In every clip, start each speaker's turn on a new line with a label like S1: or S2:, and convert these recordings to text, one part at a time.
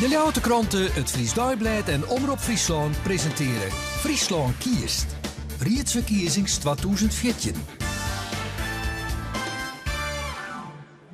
S1: De Ljouwerter Krante, it Friesch Deiblêd en Omrop Fryslân presintearje Fryslân kiest. Riedsferkiezings 2014.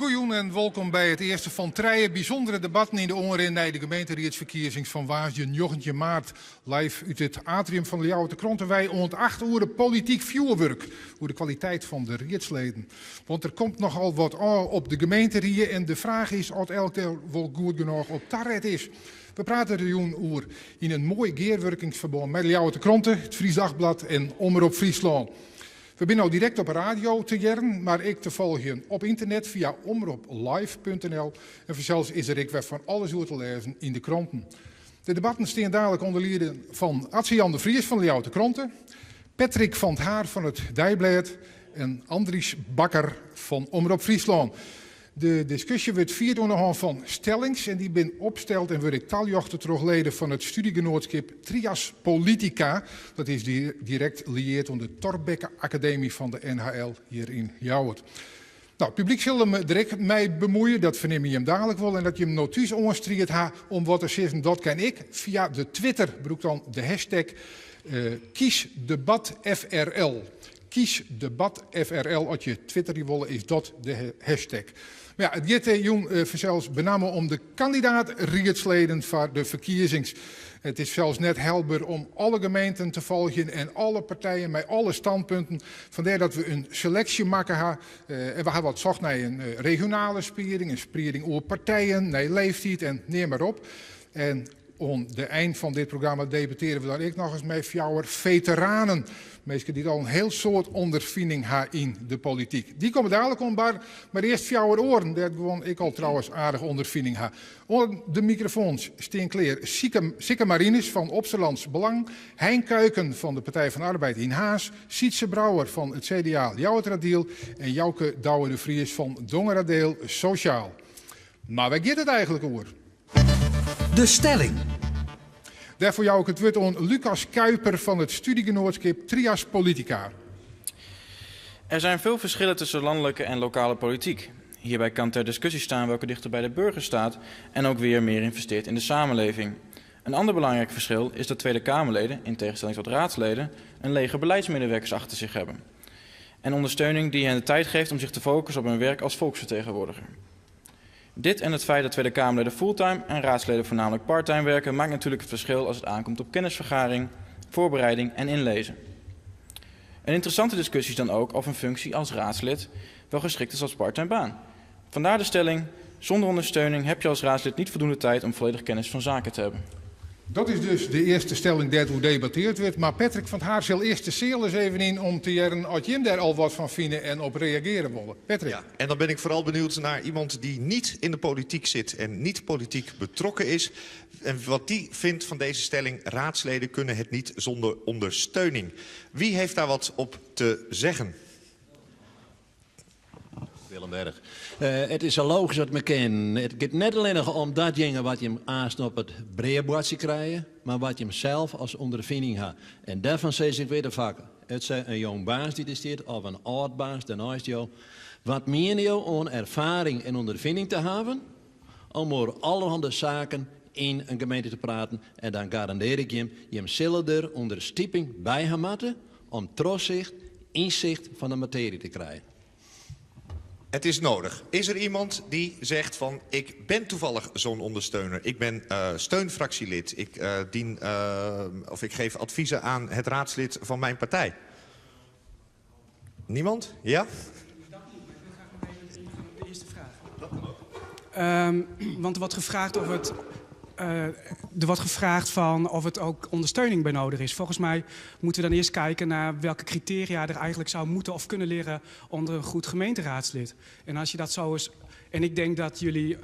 S2: Goejûn en wolkom by it earste fan trije bysûndere debatten yn de oanrin nei de gemeenteriedsferkiezings fan woansdei 19 maart. Live út it atrium fan de Ljouwerter Krante wei oant 8 oere polityk fjoerwurk oer de kwaliteit fan de riedsleden. Want der komt nochal wat ôf op de gemeenterie en de fraach is oft elk dêr wol goed genôch op taret is. We prate der jûn oer yn in moai gearwurkingsferbân mei de Ljouwerter Krante, it Friesch Dagblad en Omrop Fryslân. We binne no direkt op 'e radio te hearren, mar ek te folgjen op ynternet fia omroplive.nl. En fansels is der ek wer fan alles oer te lêzen yn de kranten. De debatten stean dalik ûnder lieding fan Atze Jan de Vries fan de Ljouwerter Krante, Patrick van 't Haar fan it Deiblêd en Andries Bakker fan Omrop Fryslân. De diskusje wurdt fierd oan de hân fan stellings en dy binne opsteld en wurde ek taljochte troch leden fan it studiegenoatskip Trias Politica. Dat is direkt lieerd oan de Thorbecke Akademy fan de NHL hjir yn Ljouwert. Nou, it publyk sil him der ek mei bemuoie, dat fernimme jim dalik wol. En dat jim no thús oanstriid ha om wat te sizzen, dat kin ek fia de Twitter. Brûk dan de hashtag kiesdebatfrl. Kiesdebatfrl, as je twitterje wolle is dat de hashtag. Mar ja, it giet jûn fansels benammen om de kandidaat-riedsleden foar de ferkiezings. It is sels net helber om alle gemeenten te folgjen en alle partijen mei alle standpunten. Fandêr dat we in seleksje makke ha. En we ha wat socht nei in regionale sprieding, in sprieding oer partijen, nei leeftiid en neam mar op. En oan de ein fan dit programma debattearje we dan ek noch ris mei fjouwer feteranen. Minsken dy't al in hiel soad ûnderfining ha yn de polityk. Dy komme dalik oan bar, mar earst fjouwer oaren dêr't gewoan ek al trouwens aardich ûnderfining ha. Oan de mikrofoans stean klear Sikke Marinus fan Opsterlands Belang, Hein Kuiken fan de Partij van de Arbeid yn Harns, Sytze Brouwer fan it CDA Ljouwerteradiel en Jouke Douwe de Vries fan Dongeradeel Sosjaal. Mar wêr giet it eigentlik oer?
S1: De stelling.
S2: Dêrfoar jou ik it wurd oan Lucas Kuiper fan it studiegenoatskip Trias Politica.
S3: Er zijn veel verschillen tussen landelijke en lokale politiek. Hierbij kan ter discussie staan welke dichter bij de burger staat en ook weer meer investeert in de samenleving. Een ander belangrijk verschil is dat Tweede Kamerleden, in tegenstelling tot raadsleden, een leger beleidsmedewerkers achter zich hebben. En ondersteuning die hen de tijd geeft om zich te focussen op hun werk als volksvertegenwoordiger. Dit en het feit dat Tweede Kamerleden fulltime en raadsleden voornamelijk parttime werken, maakt natuurlijk het verschil als het aankomt op kennisvergaring, voorbereiding en inlezen. Een interessante discussie is dan ook of een functie als raadslid wel geschikt is als parttime baan. Vandaar de stelling, zonder ondersteuning heb je als raadslid niet voldoende tijd om volledig kennis van zaken te hebben.
S2: Dat is dus de earste stelling dêr't oer debatteard wurdt. Mar Patrick van 't Haar sil earst de seal ris even yn om te hearren oft jim dêr al wat fan fine en op reagearje wolle. Patrick.
S4: Ja, en dan ben ik vooral benieuwd naar iemand die niet in de politiek zit en niet politiek betrokken is. En wat die vindt van deze stelling, raadsleden kunnen het niet zonder ondersteuning. Wie heeft daar wat op te zeggen?
S5: Willem Berg. It is sa logysk as mar kin. It giet net allinnich om datjinge wat jim aanst op it breaboardsje krije, mar wat jim sels as ûnderfining ha. En dêrfan sis ik wit de fak, it sy in jong baas dy't der stiet of in âld baas dêrneist jo. Wat miene jo oan erfaring en ûnderfining te hawwen om oer allerhande saken yn in gemeente te praten? En dan garandear ik jim, jim sille der ûnderstiping by ha moatte om trochsicht, ynsicht fan de matearje te krijen.
S4: Het is nodig. Is er iemand die zegt van ik ben toevallig zo'n ondersteuner. Ik ben steunfractielid. Ik dien, of ik geef adviezen aan het raadslid van mijn partij. Niemand? Ja?
S6: De eerste vraag. Want er wordt gevraagd of het er wordt gevraagd van of het ook ondersteuning bij nodig is. Volgens mij moeten we dan eerst kijken naar welke criteria er eigenlijk zou moeten of kunnen liggen onder een goed gemeenteraadslid. En als je dat zo eens. En ik denk dat jullie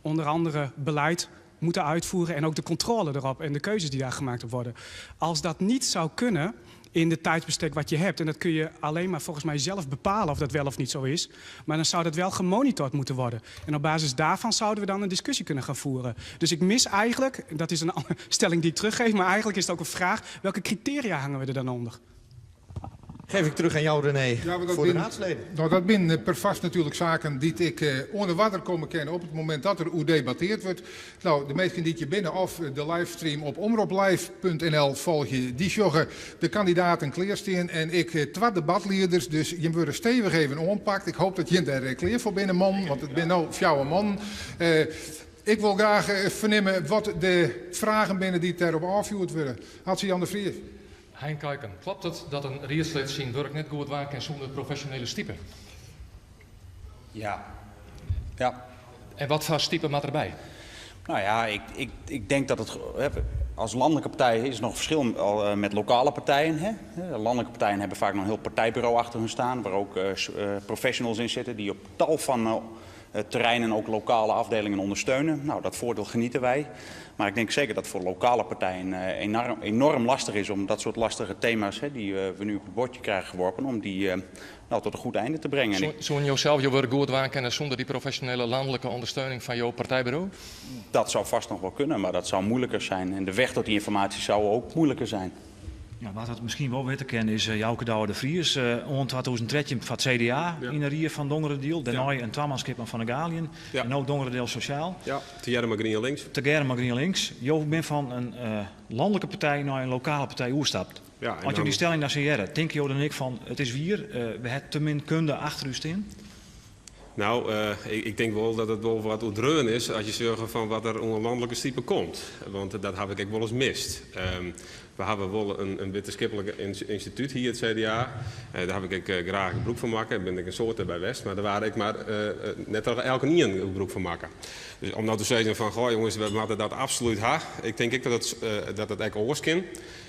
S6: onder andere beleid moeten uitvoeren en ook de controle erop en de keuzes die daar gemaakt op worden. Als dat niet zou kunnen in de tijdsbestek wat je hebt, en dat kun je alleen maar volgens mij zelf bepalen of dat wel of niet zo is, maar dan zou dat wel gemonitord moeten worden. En op basis daarvan zouden we dan een discussie kunnen gaan voeren. Dus ik mis eigenlijk, dat is een stelling die ik teruggeef, maar eigenlijk is het ook een vraag, welke criteria hangen we er dan onder?
S4: Geef ik terug aan jou, René,
S2: Ja, dat
S4: voor de
S2: bin,
S4: raadsleden.
S2: Nou, dat binne perfoarst natuerlik saken dy't ek oan de oarder komme kinne op it momint dat der oer debattearre wurdt. No, de minsken dy't hjir binne of de livestream op omroplive.nl folgje, dy sjogge de kandidaten klearstean en ek twa debatlieders. Dus jim wurde stevich even oanpakt. Ik hoopje dat jim dêr klear foar binne, mannen, want it binne no fjouwer mannen. Ik wol graach fernimme wat de fragen binne dy't dêrop ôffjoerd wurde. Hotze Jan de Vries.
S7: Hein Kuiken, kloppet it dat in riedslid syn wurk net goed dwaan kin sûnder profesjonele stipe?
S8: Ja. Ja.
S7: En wat foar stipe moat derby?
S8: Nou ja, ik denk dat het, hè, als landelijke partij is er nog verschil al met lokale partijen. Hè. Landelijke partijen hebben vaak nog een heel partijbureau achter hun staan, waar ook professionals in zitten die op tal van terreinen ook lokale afdelingen ondersteunen. Nou, dat voordeel genieten wij. Maar ik denk zeker dat voor lokale partijen enorm lastig is om dat soort lastige thema's, hè, die we nu op het bordje krijgen geworpen, om die nou, tot een goed einde te brengen. En ik
S7: Soe jo sels jo wurk goed dwaan kinne sûnder dy profesjonele lanlike ûndersteuning fan jo partijburo?
S8: Dat zou vast nog wel kunnen, maar dat zou moeilijker zijn. En de weg tot die informatie zou ook moeilijker zijn.
S9: Ja, wa't dat miskien wol witte kin is Jouke Douwe de Vries. Oant 2013 foar it CDA yn de rie fan Dongeradiel. Dêrnei in twamanskip mei Van der Galiën. En no Dongeradiel Sosjaal.
S10: Ja, tegearre mei Grien Links.
S9: Tegearre mei Grien Links. Jo binne fan in lanlike partij nei in lokale partij oerstapt.
S10: Ja, en
S9: As jo
S10: dan
S9: dy stelling dan sa hearre, tinke jo dan ek fan it is wier, we ha te min kunde achter ús stean?
S10: Nou, ik tink wol dat it wol wat oerdreaun is as je sjogge fan wat der oan lanlike stipe komt. Want dat haw ik ek wolris mist. We hawwe wol in wittenskiplik ynstitút hjir, it CDA. Dêr haw ik ek graach gebrûk fan makke. Bin ik in soad dêrby west. Mar der waard ek mar net troch elkenien gebrûk fan makke. Dus om no te sizzen fan, goh jonges, we moatte dat absolút ha. Ik tink ek dat it ek oars kin.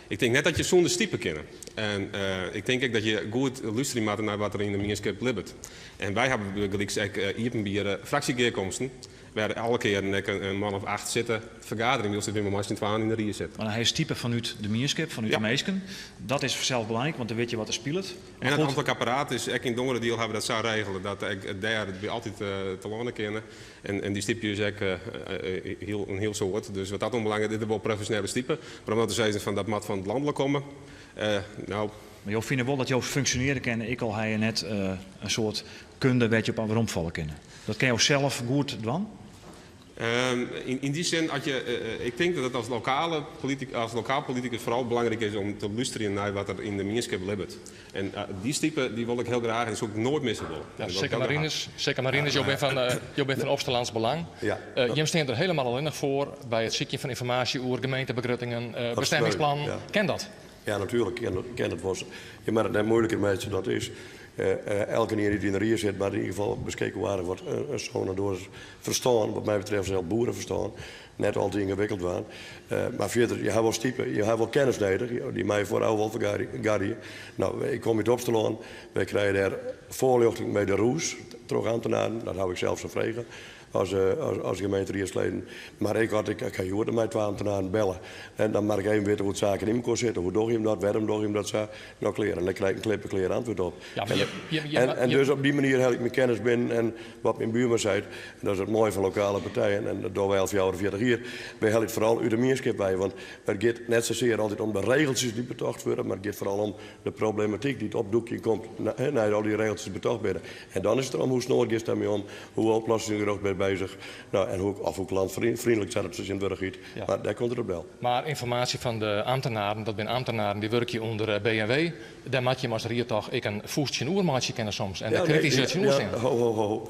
S10: Ik tink net dat je sûnder stipe kinne. En ik tink ek dat je goed lústerje moatte nei wat der yn de mienskip libbet. En wy hawwe bygelyks ek iepenbiere fraksjegearkomsten, wêr alle kearen ek in man of acht sitte te fergaderjen, wylst wy mar mei syn twaen yn de rie sitte.
S9: Mar dan ha je stipe fanút de mienskip, fanút de minsken. Dat is fansels belangryk, want dan witte je wat der spilet.
S10: En it amtlik apparaat is ek yn Dongeradiel hawwe we dat sa regele dat ek dêr wy altyd telâne kinne. En dy stypje ús ek in hiel soad. Dus wat dat oanbelanget is der wol profesjonele stipe. Mar om no te sizzen fan dat moat fan it lanlik komme, nou.
S9: Mar jo fine wol dat jo funksjonearje kinne, ek al ha je net in soad kunde wêr't je op weromfalle kinne. Dat kinne jo sels goed dwaan?
S10: Yn dy sin, as je, ik tink dat it as lokale politik, as lokaal politikus foaral belangryk is om te lústerjen nei wat der yn de mienskip libbet. En dy stipe dy wol ik hiel graach en dy soe ik noait misse wolle.
S7: Ja, Sikke Marinus, Sikke Marinus, jo binne fan, jo binne fan Opsterlands Belang. Jim stean der hielendal allinnich foar by it sykjen fan ynformaasje oer gemeentebegrutingen, bestemmingsplannen. Kin dat?
S11: Ja, natuerlik kin it wol. Je moatte it net moeiliker meitsje dan it is. Elkenien dy't yn de rie sit moat yn ieder gefal beskikke oer aardich wat in ferstân, wat my betreft sels boereferstân, net al te yngewikkeld dwaan. Mar fierder, je ha wol stipe, je ha wol kennis nedich, dy meie foarôf wol fergarje. No, ik kom út Opsterlân, wy krije dêr foarljochting by de rûs troch ambtenaren, dat haw ik sels sa frege as gemeenteriedsleden. Mar ik had, ik ha hjoed mei twa ambtenaren belle en dan moat ik even witte hoe't saken yn mekoar sitte. Hoe dogge jim dat, wêrom dogge jim dat sa? No klear. En dan krij ik in klip-en-klear antwurd op.
S7: Ja, mar je,
S11: En dus op dy manier helje ik myn kennis binnen en wat myn buorman seit, en dat is it moaie fan lokale partijen, en dat dogge wy al 44 jier, wy helje it foaral út de mienskip wei. Want it giet net sasear altyd om de regeltsjes dy't betocht wurde, mar it giet foaral om de problematyk dy't opdûkjen komt nei't al dy regeltsjes betocht binne. En dan is it derom hoe snoad giest dêrmei om, hoe oplossingsgericht bist bezich, no, en hoe, of hoe klantfriendlik sa't it tsjintwurdich hjit. Mar dêr komt it op del.
S7: Mar ynformaasje fan de ambtenaren, dat binne ambtenaren dy wurkje ûnder B en W, dêr moat jim as ried toch ek in fûst tsjinoer meitsje kinne soms en der kritysk tsjinoer stean.
S11: Ho, ho, ho.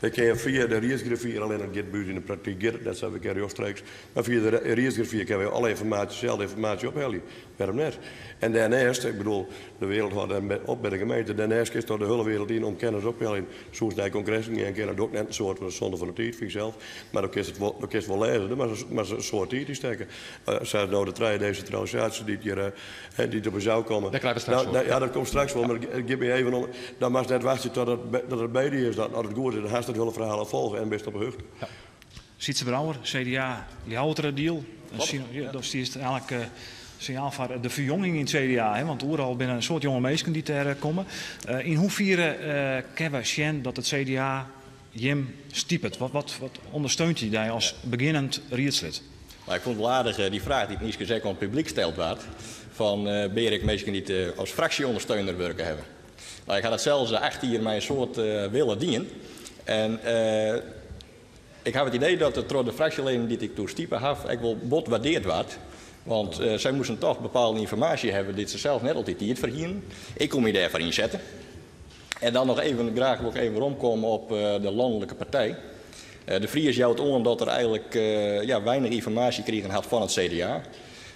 S11: Wy kinne fia de riedsgriffier, allinnich giet by ús yn de praktyk giet it net sa, wy kinne rjochtstreeks, mar fia de riedsgriffier kinne wy alle ynformaasje, selde ynformaasje ophelje. Wêrom net? En dêrneist, ik bedoel, de wereld hâldt op by de gemeente, dêrneist kinst toch de hiele wereld yn om kennis op te heljen. Soest nei kongressen gean kinne, dat doch ik net in soad, want dat is sonde fan de tiid, fyn ik sels. Mar dan kinst it wol, dan kinst wol lêze, dêr moatst in soad tiid yn stekke. Sa as no de trije desintralisaasjes dy't hjir, dy't op ús ôfkomme.
S7: Dêr krije we straks
S11: wol. Ja, dat komt straks wol, mar it giet my even om, dan moatst net wachtsje tot dat it by dy is. Dat, as it goed is, dan hast it hiele ferhaal al folge en bist op 'e hichte.
S9: Ja. Sytze Brouwer, CDA Ljouwerteradiel. Dat stiest eigenlik sinjaal foar de ferjonging yn it CDA, hè? Want oeral binne in soad jonge minsken dy't dêr komme. Yn hoefiere kinne we sjen dat it CDA jim stipet? Wat ûndersteunt dy as begjinnend riedslid?
S12: Maar ik fûn it wol aardich, dy fraach dy't niiskens ek oan it publyk steld waard, fan binne hjir ek minsken dy't as fraksjeondersteuner wurke hawwe. Nou, ik ha dat sels 8 jier mei in soad wille dien. En ik haw it idee dat it troch de fraksjeleden dy't ik doe stipe haw ek wol bot waardeard waard. Want sy moasten toch bepaalde ynformaasje hawwe dy't se sels net altyd tiid foar hienen. Ik koe my dêrfoar ynsette. En dan noch even, graach wol ik even weromkomme op de lanlike partij. De Vries jout oan dat er eigenlik ja, weinich ynformaasje krigen hat fan it CDA.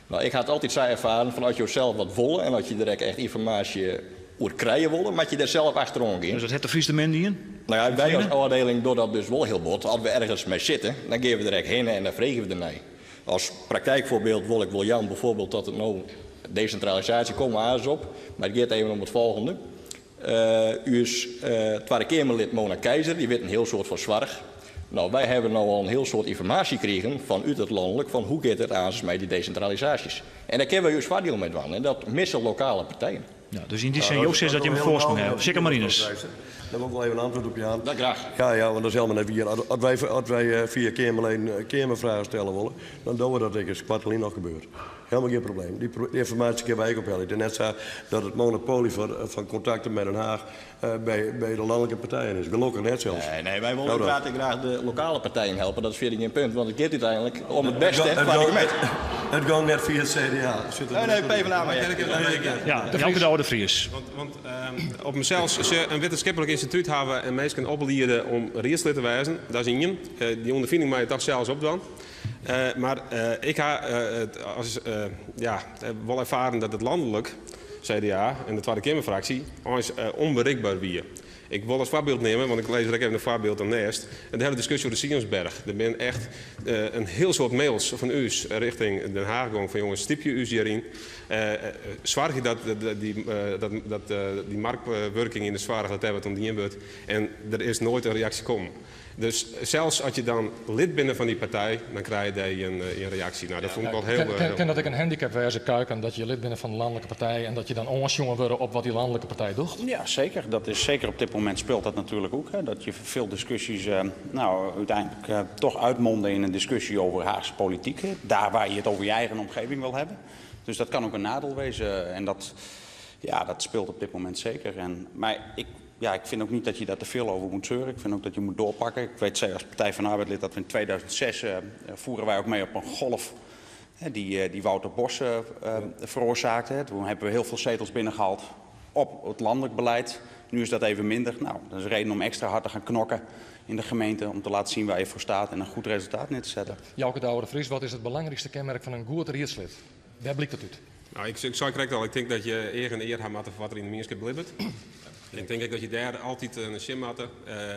S12: No, ik ha it altyd sa erfaren fan as jo sels wat wolle en as je der ek echt ynformaasje oer krije wolle, moat je dêr sels achteroan gean.
S9: Dus dat hat De Vries te min dien?
S12: No ja, wy as ôfdieling dogge dat dus wol hiel bot. As we ergens mei sitte, dan gean we der ek hinne en dan freegje we dernei. As praktijkfoarbyld wol ik wol jaan bijvoorbeeld dat it no desintralisaasje komme we aanst op, mar it giet even om it folgjende. Us Twadde Keamerlid Mona Keijzer, dy wit in hiel soad fan soarch. No, wy hawwe no al in hiel soad ynformaasje krigen fan út it lanlik fan hoe giet it aanst mei dy desintralisaasjes. En dêr kinne wy ús foardiel mei dwaan en dat misse lokale partijen.
S9: Ja, dus yn dy sin, jo sizze dat jimme foarsprong hawwe. Sikke Marinus.
S11: Dêr wol ik wol even antwurd op jaan.
S12: Dat graach.
S11: Ja, ja, want dat is helemaal net wier. As wy, as wy fia Keamerleden Keamerfragen stelle wolle, dan dogge we dat ek. Is koartlyn noch gebeurd. Helemaal gjin probleem. Dy ynformaasje kinne wy ek ophelje. It is net sa dat it monopoly fan kontakten mei Den Haag by de lanlike partijen is. Gelokkich net sels.
S12: Nee, nee, wy wolle uiteraard ek graach de lokale partijen helpe. Dat is fierder gjin punt, want it giet úteinlik om it bêste foar de gemeente.
S11: It gong net fia it CDA.
S12: Nee, nee, PvdA mar
S9: hear. Ja, Jouke Douwe de Vries.
S10: Want op himsels, se in wittenskiplik ynstitút hawwe en minsken opliede om riedslid te wêzen, dat is ien. Dy ûnderfining moatte je toch sels opdwaan. Mar ik ha it as, ja, wol erfaren dat it lanlik CDA en de Twadde Keamerfraksje eins ûnberikber wie. Ik wol as foarbyld nimme, want ik lês der ek even in foarbyld dan nêst, de hiele diskusje oer de Sionsberg. Der binne echt in hiel soad mails fan ús rjochting Den Haag gong fan jonges, stypje ús hjiryn. Soargje dat dy marktwurking yn de soarch, dat dêr wat oan dien wurdt. En der is noait in reaksje kommen. Dus sels as je dan lid binne fan dy partij, dan krije je dêr gjin reaksje. Nou, dat fûn ik wol hiel.
S7: Kin dat ek in handicap wêze, Kuiken, dat je lid binne fan de lanlike partij en dat je dan oansjoen wurde op wat dy lanlike partij docht?
S8: Ja, zeker. Dat is zeker op dit moment speelt dat natuurlijk ook. Hè, dat je veel discussies, nou, uiteindelijk toch uitmonden in een discussie over Haagse politiek. Hè, daar waar je het over je eigen omgeving wil hebben. Dus dat kan ook een nadeel wezen. En dat, ja, dat speelt op dit moment zeker. En, maar ik, ja, ik vind ook niet dat je daar te veel over moet zeuren. Ik vind ook dat je moet doorpakken. Ik weet zeker als Partij van de Arbeid lid dat we in 2006 voeren wij ook mee op een golf, hè, die Wouter Bos veroorzaakte. Hè. Toen hebben we heel veel zetels binnengehaald op het landelijk beleid. Nu is dat even minder. Nou, dat is een reden om extra hard te gaan knokken in de gemeente om te laten zien waar je voor staat en een goed resultaat neer te zetten.
S7: Jouke Douwe de Vries, wat is het belangrijkste kenmerk van een goed riedslid? Wêr blykt dat út?
S10: Nou, ik sei krekt al, ik tink dat je each en ear ha moatte foar wat der yn de mienskip libbet. Ik tink ek dat je dêr altyd nei sjen moatte.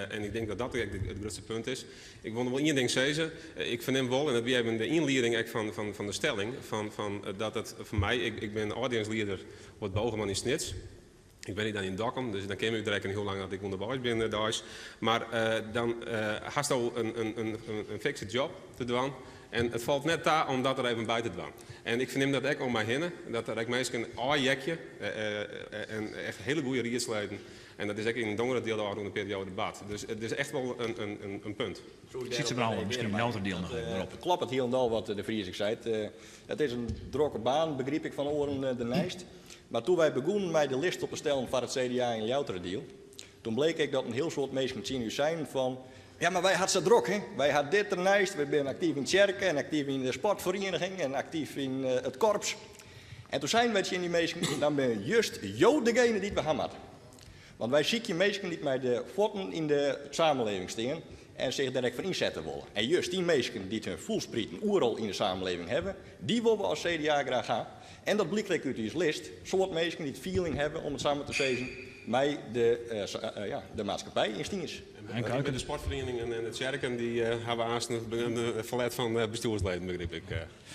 S10: En ik tink dat dat ek it grutste punt is. Ik wol noch wol ien ding sizze. Ik fernim wol, en dat wie even de ynlieding ek fan de stelling, fan dat it foar my, ik bin ôfdielingslieder op it Bogerman yn Snits. Ik wenje dan yn Dokkum, dus dan kin my útrekkenje hoe lang dat ik ûnderweis bin deis. Mar dan hasto in fikse job te dwaan en it falt net ta om dat der even by te dwaan. En ik fernim dat ek om my hinne, dat der ek minsken ôfheakje en echt hiele goede riedsleden. En dat is ek yn Dongeradiel de ôfrûne perioade bard. Dus it is echt wol in punt.
S9: Sytze Brouwer, miskien in Ljouwerterdiel noch even derop.
S12: Kloppet hielendal wat De Vries ek seit. It is in drokke baan, begryp ik fan oaren derneist. Mar toen wy begûnen mei de list op te stellen foar it CDA yn Ljouwerteradiel, toen bleek ek dat in hiel soad minsken tsjin ús seinen fan, ja mar wy ha it sa drok, hè? Wy ha dit derneist, wy binne aktyf yn tsjerke en aktyf yn de sportferieniging en aktyf yn it korps. En toen seinen wy tsjin dy minsken, dan binne just jo degene dy't we ha moatte. Want wy sykje minsken dy't mei de fuotten yn de samenleving stean en sich dêr ek foar ynsette wolle. En just dy minsken dy't hun foelsprieten oeral yn de samenleving hawwe, dy wolle we as CDA graach ha. En dat blykt ek út ús list, soad minsken dy't feeling hawwe, om it samar te sizzen, mei de maatskippij yn Stiens.
S10: En de sportferieningen en de tsjerken dy hawwe aanst in ferlet fan bestjoersleden, begryp ik.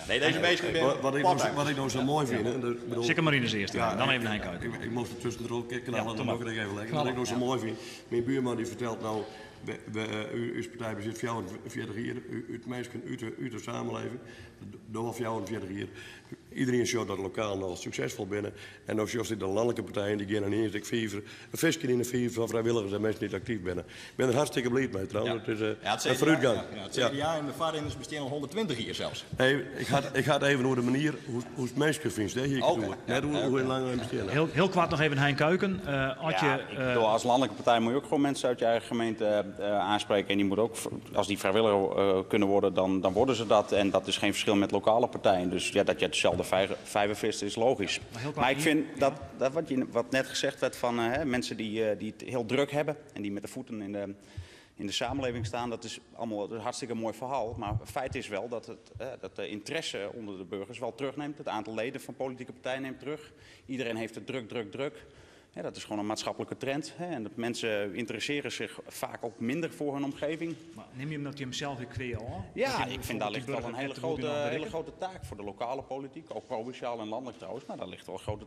S12: Nee, dizze minsken binne
S11: Wat ik no sa moai fyn, hè, bedoel,
S9: Sikke Marinus earst, dan even Henk Kuiken.
S11: Ik moast der tuskentroch knallen, dan doch ik it even lekker. Wat ik no sa moai fyn, myn buurman dy fertelt no, ús partij bestiet 44 jier, út minsken út de samenleving, do al 44 jier. Iedereen sjocht dat lokaal nochal suksesfol binne. En no sjochst ek de lanlike partijen, dy geane iens ek fiver, in fiskjen yn de fiver fan frijwilligers en minsken dy't aktyf binne. Ik bin der hartstikke bliid mei trouwens, it is in foarútgang.
S12: Ja, it CDA en de foarrinners bestean al 120 jier sels.
S11: Nee, ik ha ik ha it even oer de manier hoe'tst minsken fynst, dêr hie ik it oer. Net oer hoe lang we besteane.
S9: Heel, heel koart noch even Hein Kuiken. As je,
S8: Ja, ik bedoel, als landelijke partij moet je ook gewoon mensen uit je eigen gemeente aanspreken. En die moeten ook, als die vrijwilliger kunnen worden, dan, dan worden ze dat. En dat is geen verschil met lokale partijen. Dus ja, dat je hetzelfde vijver vist is logisch.
S9: Maar heel
S8: Maar ik
S9: koart,
S8: vind dat, dat wat, je, wat net gezegd werd van hè, mensen die, die het heel druk hebben en die met de voeten in de samenleving staan, dat is allemaal een hartstikke mooi verhaal. Maar feit is wel dat, het, dat de interesse onder de burgers wel terugneemt. Het aantal leden van politieke partijen neemt terug. Iedereen heeft het druk, druk, druk. Ja, dat is gewoon een maatschappelijke trend. Hè. En dat mensen interesseren zich vaak ook minder voor hun omgeving.
S9: Maar neem je hem dat je hem zelf weer creëert?
S8: Ja,
S9: Dat je hem
S8: ik vind
S9: bijvoorbeeld
S8: daar
S9: die
S8: ligt wel een
S9: burger
S8: hele
S9: net te goed
S8: grote,
S9: in
S8: hele
S9: bereiken?
S8: grote taak voor de lokale politiek. Ook provinciaal en landelijk trouwens. Maar daar ligt wel een grote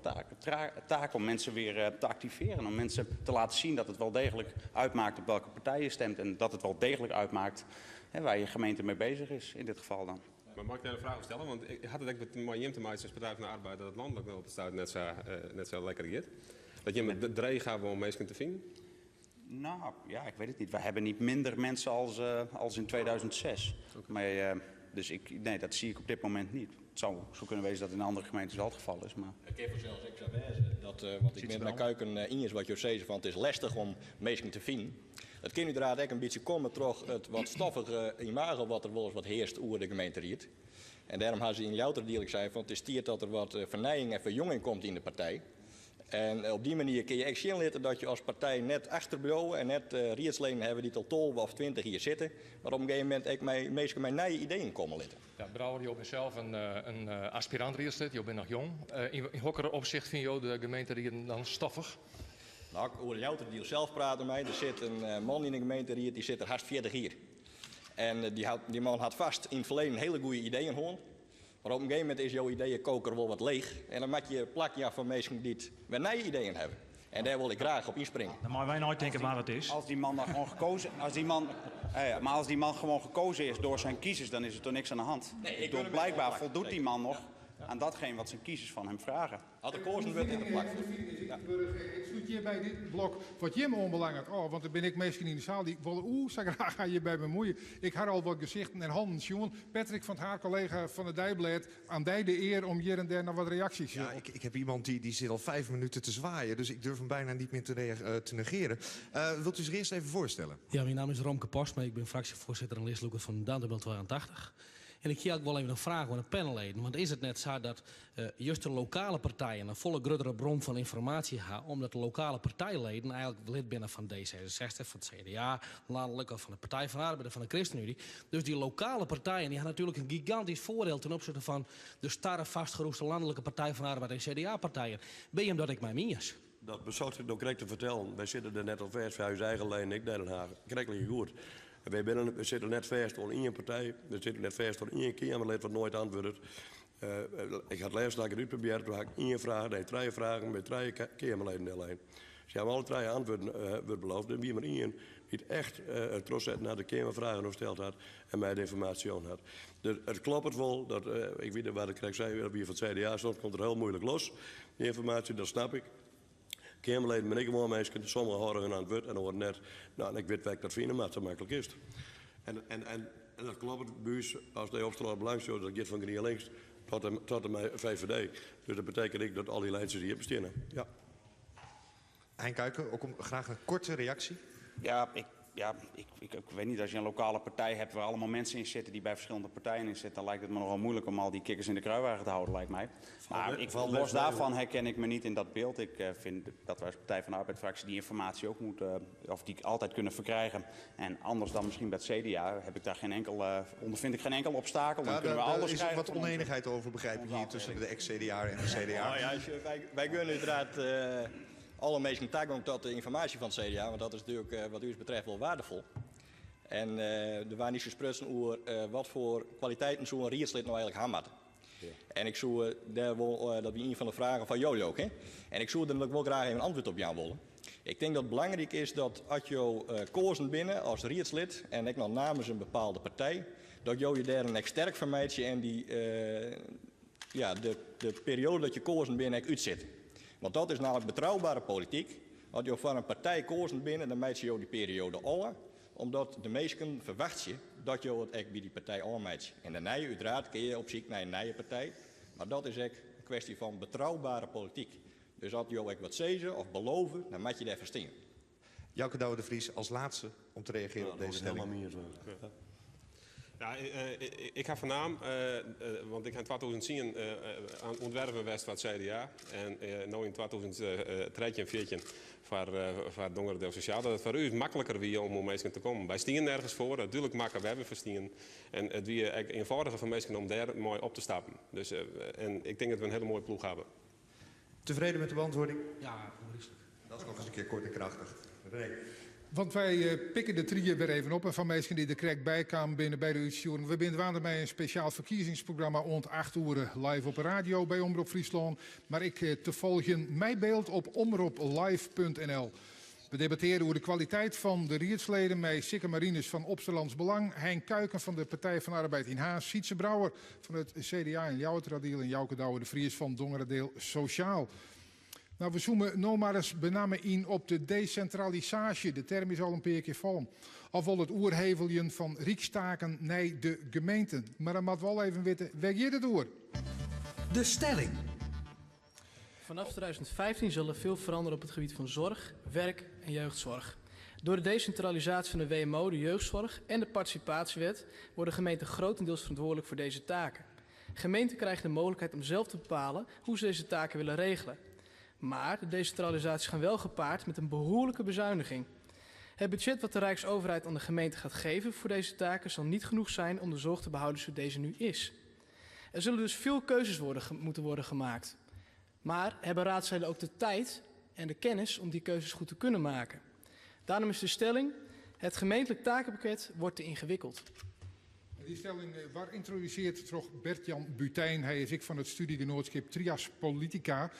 S8: taak om mensen weer te activeren. Om mensen te laten zien dat het wel degelijk uitmaakt op welke partij je stemt. En dat het wel degelijk uitmaakt, hè, waar je gemeente mee bezig is in dit geval dan.
S10: Maar mag ik daar een vraag over stellen? Want ik had het ook met Marjem te maken als Partij van de Arbeid dat het landelijk wel op de stuit net zo lekker gaat. Dat je met de dreig gaat om mensen te vinden?
S8: Nou, ja, ik weet het niet. We hebben niet minder mensen als in 2006. Maar dus ik, nee, dat zie ik op dit moment niet. Het zou zo kunnen wezen dat in andere gemeentes wel het geval is. Maar...
S12: Het kan voor zelfs ik zou wezen dat, want ik
S9: Ziet
S12: ben
S9: ze
S12: naar
S9: wel.
S12: Kuiken in is wat je zei van het is lastig om mensen te vinden. Dat kan uiteraard ook een beetje komen door het wat stoffige imago wat er wel eens wat heerst over de gemeente Riet. En daarom hebben ze in Ljouwerterdiel, ik zei van het is tijd dat er wat vernijing en verjonging komt in de partij. En op die manier kun je echt zien laten dat je als partij net achterblijft en net rietsleden hebben die tot 12 of 20 hier zitten. Maar op een gegeven moment ook meestal mijn nieuwe ideeën komen litten.
S7: Ja, Brouwer, je bent zelf een aspirant rietslid, je bent nog jong. In hokker opzicht vind je de gemeente hier dan stoffig?
S12: Nou, ik hoor Ljouwerterdiel zelf praten met mij. Er zit een man in de gemeente hier, die zit er haast 40 hier. En die man had vast in het verleden hele goede ideeën gehad. Maar op een gegeven moment is jouw ideeënkoker wel wat leeg. En dan maak je plakje af van mensen die het weer nieuwe ideeën hebben. En daar wil ik graag op inspringen.
S9: Dan mag wij nooit denken waar het is.
S8: Als die man dan gewoon gekozen, als die man, ja, maar als die man gewoon gekozen is door zijn kiezers, dan is er toch niks aan de hand.
S12: Nee, ik
S8: Ik bedoel,
S12: wil hem
S8: blijkbaar
S12: wel
S8: voldoet die
S12: zeker.
S8: man nog aan datgene wat zijn kiezers van hem vragen.
S12: Had de kozen werd in de plak.
S2: Ja. Ik sluit hier bij dit blok wat Jim onbelangrijk. Oh, want dan ben ik misschien in de zaal die wil, oeh, zou graag aan je bij bemoeien. Ik had al wat gezichten en handen, jongen. Patrick van het haar collega van het Dijblad, aan die de eer om hier en daar nog wat reacties
S4: Ja, ik heb iemand die zit al 5 minuten te zwaaien, dus ik durf hem bijna niet meer te negeren. Wilt u zich eerst even voorstellen?
S13: Ja, mijn naam is Romke Postma, ik ben fractievoorzitter en listloeker van Dantumadiel 82. En ik ga ook wel even een vraag aan de panelleden. Want is het net zo dat juist de lokale partijen een volle grotere bron van informatie hebben, omdat de lokale partijleden eigenlijk lid binnen van D66, van het CDA, landelijk of van de Partij van de Arbeid of van de ChristenUnie. Dus die lokale partijen die hebben natuurlijk een gigantisch voordeel ten opzichte van de starre vastgeroeste landelijke Partij van de Arbeid en C D A-partijen. Ben je omdat ik mij minus?
S11: Dat bezocht ik nog correct te vertellen. Wij zitten er net al vast voor huis eigen lijn, ik naar Den Haag. Correct goed. En wij binnen, we zitten net vast aan één partij, we zitten net vast aan één Kamerlid wat nooit antwoordt. Ik had laatst dat ik het uitprobeerde, toen had ik één vraag, nee, 3 vragen met 3 Kamerleden alleen. Ze hebben alle 3 antwoorden wordt beloofd. En wie maar één die het echt het trots naar de Kamervragen gesteld had en mij de informatie aan had. Dus het klopt wel, dat ik weet niet waar ik krijg, zei, wie van het CDA stond, komt er heel moeilijk los. Die informatie, dat snap ik. Kamerleden ben ik gewoon mensen, sommigen horen hun antwoord en horen net, nou, en ik weet waar ik dat vind, maar het zo makkelijk is. En dat klopt, buurs, als de opstel belang zo, dat gaat van Green links tot en met VVD. Dus dat betekent ik dat al die lijntjes hier bestaan. Ja.
S4: Hein Kuiken, ook om, graag een korte reactie.
S8: Ja, ik weet niet, als je een lokale partij hebt waar allemaal mensen in zitten die bij verschillende partijen in zitten, dan lijkt het me nogal moeilijk om al die kikkers in de kruiwagen te houden, lijkt mij. Maar
S11: Valt
S8: los
S11: best mee,
S8: daarvan
S11: hoor.
S8: herken ik me niet in dat beeld. Ik vind dat wij als Partij van de Arbeid-fractie die informatie ook moeten, of die altijd kunnen verkrijgen. En anders dan misschien bij het CDA heb ik daar geen enkel, ondervind ik geen enkel obstakel. Dan kunnen we
S4: Daar
S8: alles
S4: is
S8: krijgen
S4: wat
S8: van onze
S4: oneenigheid over, begrijp ik hier, tussen de ex-C D A en de CDA.
S12: Nou ja, als je, wij gunnen uiteraard alle mensen toegang tot de informatie van het CDA, want dat is natuurlijk wat u betreft wel waardevol. En er waren niet zo sprutsen over wat voor kwaliteiten zo'n rietslid nou eigenlijk hebben moet. En ik zou daar wel dat wie een van de vragen van jullie ook, hè? En ik zou er ook wel graag even een antwoord op jou willen. Ik denk dat het belangrijk is dat als je kozen binnen als rietslid en ik nog namens een bepaalde partij, dat jou je daar een sterk vermijdt en die ja, de, de perioade dat je koazen binne ek útsitte. Want dat is namelijk betrouwbare polityk. As jo foar in partij koazen binne, dan meitsje jo dy perioade ôf, omdat de minsken ferwachtsje dat jo it ek by dy partij ôfmeitsje. En dêrnei úteraard kinne je op syk nei in nije partij, mar dat is ek in kwestje fan betrouwbare polityk. Dus as jo ek wat sizze of belove, dan moatte je dêrfoar stean.
S4: Jouke Douwe de Vries als laatste om te reageren op deze stelling.
S10: Ja, ik ha fernaam, want ik ha yn 2010 oan it ûntwerpen west foar it CDA en no yn 2013, 14 foar foar Dongeradeel Sosjaal, dat it foar ús makliker wie om oan minsken te kommen. Wy stienen nergens foar, dat dúdlik makke wêr't we foar stienen. En it wie ek ienfâldiger foar minsken om dêr mei op te stappen. Dus, en ik tink dat we in hiele moaie ploech hawwe.
S4: Tevreden met de beantwoording?
S13: Ja, ôfgryslik.
S4: Dat is noch ris in kear koart en krachtich. René.
S2: Want wy pikke de tried wer even op en foar minsken dy't der krekt by kaam binne by de útstjoering. We binne dwaande mei in spesjaal ferkiezingsprogramma oant 8 oere live op 'e radio by Omrop Fryslân, mar ek te folgjen mei byld op omroplive.nl. We debattearje oer de kwaliteit fan de riedsleden mei Sikke Marinus fan Opsterlands Belang, Hein Kuiken fan de Partij van de Arbeid yn Harns, Sytze Brouwer fan it CDA yn Ljouwerteradiel en Jouke Douwe de Vries fan Dongeradeel Sosjaal. Nou, we zoome no mar ris benammen yn op de desintralisaasje. De term is al in pear kear fallen. Of wol it oerheveljen fan rykstaken nei de gemeenten. Mar dan moatte we al even witte, wêr giet it oer?
S1: De stelling.
S14: Vanaf 2015 zal er veel veranderen op het gebied van zorg, werk en jeugdzorg. Door de decentralisatie van de WMO, de jeugdzorg en de participatiewet worden gemeenten grotendeels verantwoordelijk voor deze taken. Gemeenten krijgen de mogelijkheid om zelf te bepalen hoe ze deze taken willen regelen. Maar de decentralisaties gaan wel gepaard met een behoorlijke bezuiniging. Het budget wat de Rijksoverheid aan de gemeente gaat geven voor deze taken zal niet genoeg zijn om de zorg te behouden zoals deze nu is. Er zullen dus veel keuzes worden, moeten worden gemaakt. Maar hebben raadsleden ook de tijd en de kennis om die keuzes goed te kunnen maken? Daarom is de stelling: het gemeentelijk takenpakket wordt te ingewikkeld.
S2: Dy stelling waard yntrodusearre troch Bert-Jan Butijn. Hy is ek fan it studiegenoatskip Trias Politica.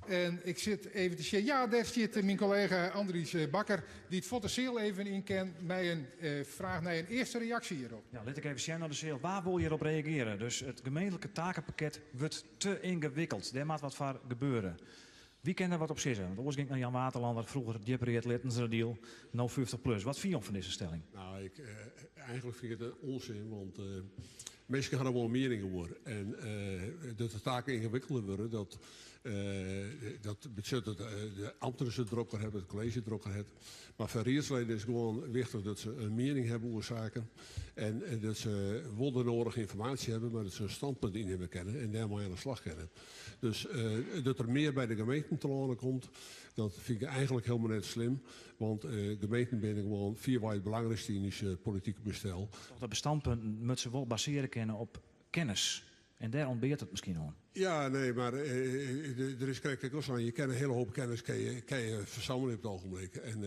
S2: En ik sit even te sjen. Ja, dêr stiet myn kollega Andries Bakker, dy't fuort de seal even yn kin mei in fraach nei in earste reaksje hjirop.
S9: Ja, lit ik even sjen nei de seal. Wa wol hjirop reagearje? Dus it gemeentlike takenpakket wurdt te yngewikkeld. Dêr moat wat foar gebeure. Wie kin der wat op sizze? Want oars gean ik nei Jan Waterlander, froeger djipread Littenseradiel, no 50 plus. Wat fine jo fan dizze stelling?
S15: Nou, ik, eigenlik fyn ik it ûnsin, want minsken ha der wol in miening oer. En dat de taken yngewikkelder wurde, dat, dat betsjut dat de amtners it drokker hawwe, it kolleezje it drokker hat. Mar foar riedsleden is it gewoan wichtich dat se in miening hawwe oer saken. En dat se wol de nodige ynformaasje hawwe, mar dat se in standpunt ynnimme kinne en dêrmei oan de slach kinne. Dus dat der mear by de gemeenten telâne komt, dat fyn ik eigenlik hielendal net slim. Want gemeenten binne gewoan fierwei it belangrykste yn ús politike bestel.
S9: Toch de standpunten moatte se wol basearje kinne op kennis. En dêr ûntbeart it miskien oan.
S15: Ja, nee, mar der is krekt ek al sein, je kinne in hiele hoop kennis kinne je fersammelje op it ogenblik. En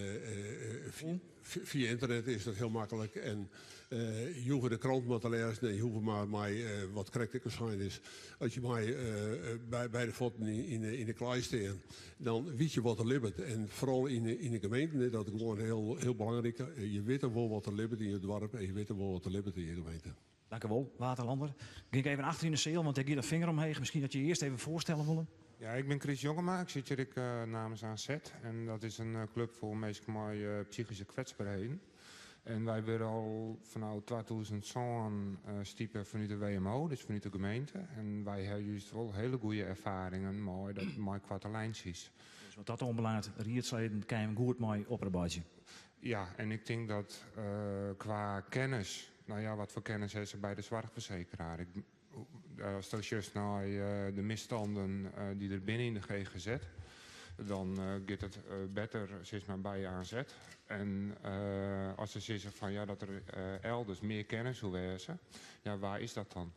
S15: fia ynternet is dat hiel maklik. En je hoege de krant mar te lêzen en je hoege mar mei, wat krekt ek al sein is, as je mei by de fuotten yn de klaai stean, dan witte je wat der libbet. En foaral yn de gemeenten is dat gewoan hiel, hiel belangryk. Je witte wol wat der libbet yn je doarp en je witte wol wat der libbet yn je gemeente.
S9: Dankjewol, Waterlander. Gean ik even achter yn de seal, want dêr giet in finger omheech. Miskien dat je earst even foarstelle wolle.
S16: Ja, ik bin Chris Jongema. Ik sit hjir ek namens AZ. En dat is in klup foar minsken mei psychyske kwetsberheden. En wy wurde al fanôf 2007 stipe fanút de WMO, dus fanút de gemeente. En wy ha just wol hiele goede erfaringen mei, dat, mei koarte lijntsjes.
S9: Dus wat dat oanbelanget, riedsleden kinne goed mei oparbeidzje.
S16: Ja, en ik tink dat kwa kennis, no ja, wat foar kennis ha se by de soarchfersekeraar? Ik, as do sjochst nei de misstannen dy't der binne yn de GGZ, dan giet it better sis mar, by AZ. En as se sizze fan ja, dat der elders mear kennis soe wêze, ja, wa is dat dan?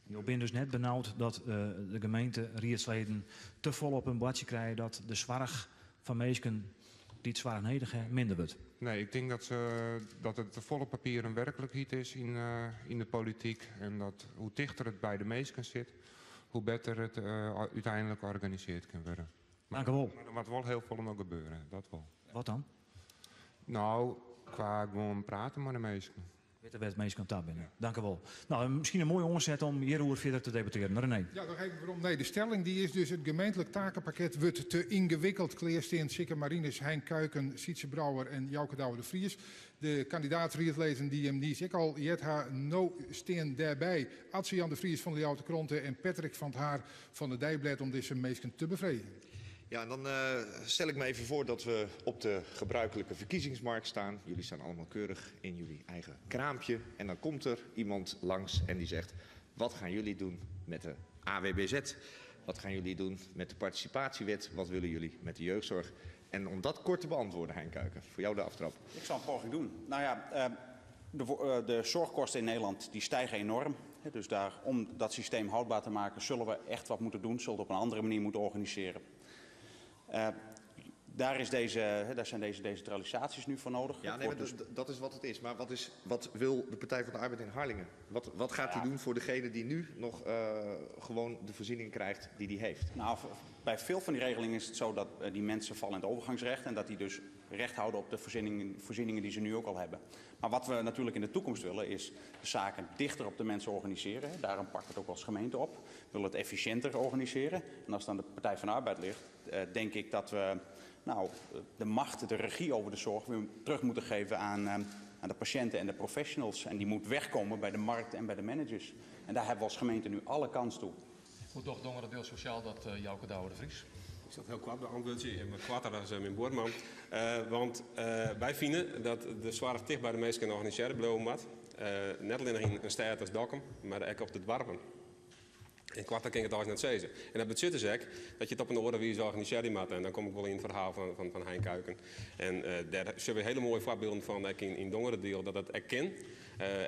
S9: Jo binne dus net benaud dat de gemeenteriedsleden te folle op hun boardsje krije dat de soarch foar minsken dy't soarch nedich ha minder wurdt?
S16: Nee, ik tink dat, se, dat it te folle papieren werklikheid is yn, yn de polityk. En dat hoe tichter it by de minsken sit, hoe better it úteinlik organisearre kin wurde.
S9: Dankjewol.
S16: Mar der moat wol hiel folle noch gebeure, dat wol.
S9: Wat dan?
S16: No, kwa gewoan prate mei de minsken.
S9: Witte wêr't minsken oan ta binne. Dankewol. No, miskien in moaie oanset om hjiroer fierder te debattearjen. René.
S2: Ja, noch even werom nei de stelling. Dy is dus it gemeentlik takenpakket wurdt te yngewikkeld. Klearsteand Sikke Marinus, Hein Kuiken, Sytze Brouwer en Jouke Douwe de Vries. De kandidaat-riedleden dy't jim niis ek al heard ha, no stean dêrby Atze Jan de Vries fan de Ljouwerter Krante en Patrick van 't Haar fan it Deiblêd om dizze minsken te befreegjen.
S4: Ja, en dan stel ik me even voor dat we op de gebruikelijke verkiezingsmarkt staan. Jullie staan allemaal keurig in jullie eigen kraampje. En dan komt er iemand langs en die zegt: Wat gaan jullie doen met de AWBZ? Wat gaan jullie doen met de participatiewet? Wat willen jullie met de jeugdzorg? En om dat kort te beantwoorden, Hein Kuiken, voor jou de aftrap.
S8: Ik zal een poging doen. Nou ja, de zorgkosten in Nederland die stijgen enorm. Dus daar, om dat systeem houdbaar te maken, zullen we echt wat moeten doen. Zullen we op een andere manier moeten organiseren. Daar zijn deze decentralisaties nu voor nodig.
S4: Ja, nee, maar
S8: dus
S4: dat is wat het is. Maar wat wil de Partij van de Arbeid in Harlingen? Wat gaat hij doen voor degene die nu nog gewoon de voorziening krijgt die die heeft?
S8: Bij veel van die regelingen is het zo dat die mensen vallen in het overgangsrecht en dat die dus recht houden op de voorzieningen die ze nu ook al hebben. Maar wat we natuurlijk in de toekomst willen is de zaken dichter op de mensen organiseren. Daarom pakken we het ook als gemeente op. We willen het efficiënter organiseren. En als het aan de Partij van de Arbeid ligt, denk ik dat we de macht, de regie over de zorg weer terug moeten geven aan de patiënten en de professionals. En die moet wegkomen bij de markt en bij de managers. En daar hebben we als gemeente nu alle kans toe.
S7: Hoe toch Dongeradeel Sociaal dat Jouke Douwe de Vries?
S10: Ik zat heel kwart beantwoordje en mijn kwarter als mijn boorman. Want wij vinden dat de zorg dicht bij de mensen organiseren blijven moet. Net alleen in een stad als Dokkum, maar ook op de dwarpen. In kwarter kan ik het alles net zeggen. En dat betekent dus ook dat je het op een orde wijze organiseren moet. En dan kom ik wel in het verhaal van Hein Kuiken. En daar zullen we hele mooie voorbeelden van, ook in Dongeradeel, dat het ook kan.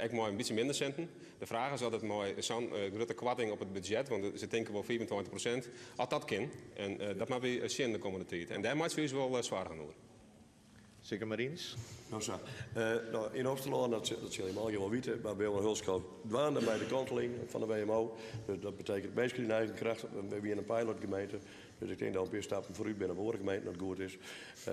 S10: Ik mooi een beetje minder centen. De vraag is altijd mooi, zo'n grote kwarting op het budget, want ze denken wel 25%, als dat kan. En dat mag weer zin de komende tijd. En daar moet je dus wel zwaar gaan doen.
S4: Sikke Mariens?
S11: Nou zo. In Opsterlân, dat zul je allemaal wel weten, maar bij een hulpschap dwaande bij de kanteling van de WMO. Dus dat betekent mensen in eigen kracht, we hebben een pilotgemeente. Dus ik denk dat we een paar stappen vooruit binnen de gemeente dat goed is.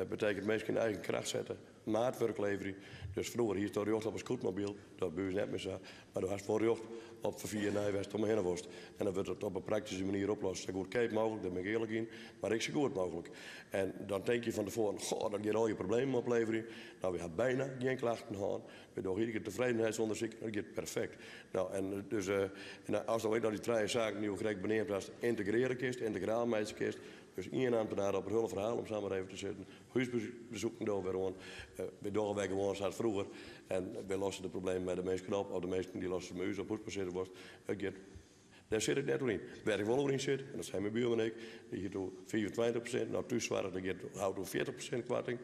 S11: Betekent mensen in eigen kracht zetten, maatwerk leveren. Dus vroeger hier stond recht op een scootmobiel, dat buurt net meer zo. Maar du hast wel recht op vervier naar West om heen worst. En dan wordt het op een praktische manier oplossen. Zo goedkoop mogelijk, daar ben ik eerlijk in, maar ik zo goed mogelijk. En dan denk je van tevoren, goh, dat gaat al je problemen opleveren. We hebben bijna geen klachten gehad. We doen iedere keer tevredenheidsonderzoek, dat gaat perfect. En als dan ook dat die drie zaken die we correct benoemd als integreren kist, integraal meisje kist. Dus één ambtenaar op het hele verhaal om samen even te zitten. Huisbezoeken doen we weer aan. We doen wij gewoon zoals vroeger. En we lossen de problemen met de mensen op. Of de mensen die lossen de muur op huis wordt. Het gaat. Daar zit ik net in. Waar ik wel in zit, en dat zijn mijn buurman en ik, die hier toe 25%, nou thuiszorg, dan gaat houdt toe 40% kwarting.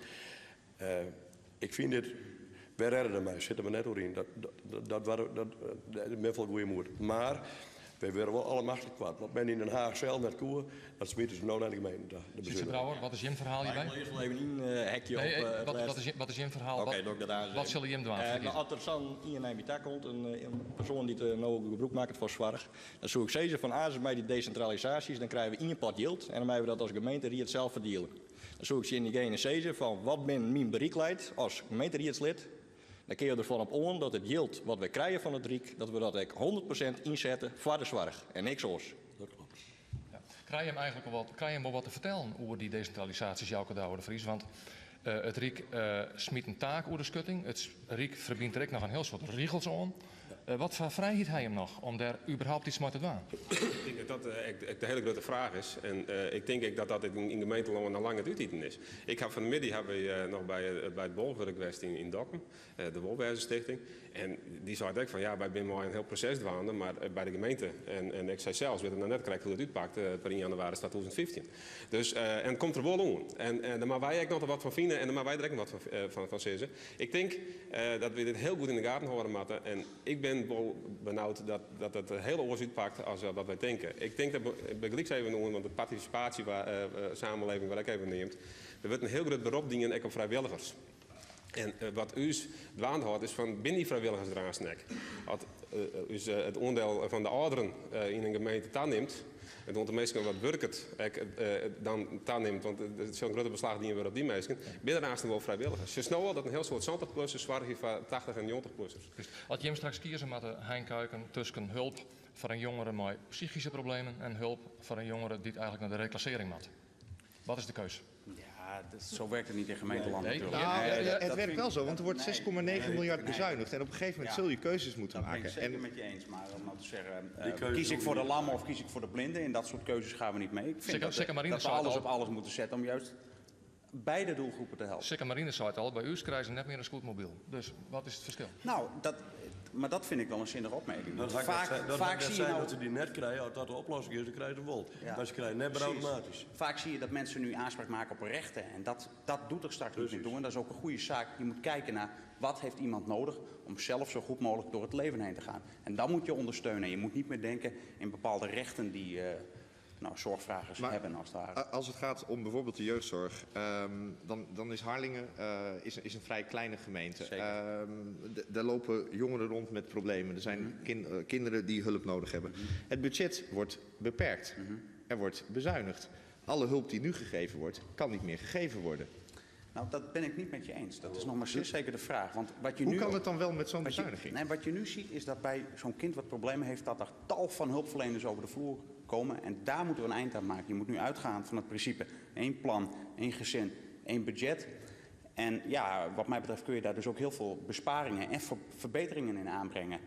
S11: Ik vind dit, wij redden ermee, zitten we net in. Dat is wel goede moed. Maar wij willen wel alle machten kwart. Want men in Den Haag zelf net koer, dat smieten ze nou naar de gemeente. De
S7: Sytze
S11: bezuinigen.
S7: Brouwer, wat is Jim verhaal hierbij?
S12: Ik wil eerst wel even een hekje
S7: Nee,
S12: op, het laatste.
S7: wat is Jim verhaal?
S12: Oké,
S7: Wat
S12: doe ik dat aan.
S7: zullen Jim doen?
S12: Als er zo'n iemand naar mij komt, een persoon die het nou gebruik maakt voor zorg, dan zoek ik zeker van als bij die decentralisaties, dan krijgen we één pot geld en dan hebben we dat als gemeente die het zelf verdelen. Dan zoek ik ze in diegene zezen van wat ben mijn bereikleid als gemeenteraadslid. Dan kun je ervan op aan dat het geld wat wij krijgen van het Rijk, dat we dat ook 100% inzetten voor de zorg en niks anders.
S11: Dat klopt.
S7: Ja. Krijg je hem eigenlijk al wat, krijg je hem wel wat te vertellen over die decentralisaties, Jouke Douwe de Vries? Want het Rijk smiet een taak over de schutting. Het Rijk verbindt er ook nog een heel soort regels aan. Wat voor vrijheid hij hem nog om daar überhaupt iets mee te doen?
S10: Ik denk dat dat echt de hele grote vraag is. En ik denk ook dat dat in gemeenteland al lang het uiteten is. Ik heb van de middag hebben we nog bij het Bolwerk geweest in Dokkum, de Wolwijzerstichting. En die zei ook van ja, wij zijn maar een heel proces dwaande, maar bij de gemeente. En ik zei zelfs, we hebben nog net krijgen hoe het uitpakt per 1 januari 2015. Dus en het komt er wel om. En daar maken wij ook nog wat van vinden en daar maken wij er ook nog wat van zeggen. Ik denk dat we dit heel goed in de gaten houden moeten. En ik ben wel benauwd dat het heel oors uitpakt als dat wij denken. Ik denk dat we gelijk even noemen, want de participatie waar samenleving waar ik even neemt, er wordt een heel groot beroep dienen ook op vrijwilligers. En wat ús dwaande hâldt is fan binne dy frijwilligers der aanst ek? As ús it oandiel fan de âlderen yn in gemeente tanimt, it oantal minsken wat wurket ek dan tanimt, want der sil in grutte beslach dien wurde op dy minsken, binne der aanst wol frijwilligers. Sjochst no al dat in hiel soad santich-plussers soargje foar tachtich en njoggentich-plussers.
S7: As jim straks kieze moatte, Hein Kuiken, tusken hulp foar in jongere mei psychyske problemen en hulp foar in jongere dy't eigentlik nei de reklassearring moat. Wat is de keus?
S8: Ja, dat, zo werkt het niet in gemeenteland
S4: nee.
S8: natuurlijk.
S4: Nou,
S8: nee,
S4: het,
S8: dat,
S4: het
S8: dat
S4: werkt wel zo, want er wordt 6,9 miljard bezuinigd. En op een gegeven moment
S8: ja.
S4: zul je keuzes moeten
S8: dat
S4: maken.
S8: Dat ben ik zeker
S4: en
S8: met je eens, maar om nou te zeggen, kies ik voor de lammen of kies ik voor de blinden? In dat soort keuzes gaan we niet mee. Ik vind dat, dat we alles op alles moeten zetten om juist beide doelgroepen te helpen.
S7: Sikke Marine zei het al, bij u krijgen ze net meer een scootmobiel. Dus wat is het verschil?
S8: Nou, dat, maar dat vind ik wel een zinnige opmerking.
S11: Dat
S8: vaak,
S11: dat
S8: vaak
S11: zie
S8: zie je nou...
S11: dat ze die net krijgen, als dat de oplossing is, dan krijgen ze wel.
S8: Ja.
S11: Maar ze krijgen net meer automatisch.
S8: Vaak zie je dat mensen nu aanspraak maken op rechten. En dat, dat doet er straks niet meer toe. En dat is ook een goede zaak. Je moet kijken naar wat heeft iemand nodig om zelf zo goed mogelijk door het leven heen te gaan. En dat moet je ondersteunen. Je moet niet meer denken in bepaalde rechten die... Nou, zorgvragers
S4: maar,
S8: hebben als het ware.
S4: Als het gaat om bijvoorbeeld de jeugdzorg, um, dan, dan is Harlingen uh, is, is een vrij kleine gemeente. Um, daar lopen jongeren rond met problemen. Er zijn mm -hmm. kind, uh, kinderen die hulp nodig hebben. Mm -hmm. Het budget wordt beperkt. Mm -hmm. Er wordt bezuinigd. Alle hulp die nu gegeven wordt, kan niet meer gegeven worden.
S8: Nou, dat ben ik niet met je eens. Dat is nog maar zeer zeker de vraag. Want wat je
S4: Hoe
S8: nu,
S4: kan het dan wel met zo'n
S8: wat je-
S4: bezuiniging?
S8: Nee, wat je nu ziet is dat bij zo'n kind wat problemen heeft... dat er tal van hulpverleners over de vloer komen. En daar moeten we een eind aan maken. Je moet nu uitgaan van het principe één plan, één gezin, één budget. En ja, wat mij betreft kun je daar dus ook heel veel besparingen en verbeteringen in aanbrengen.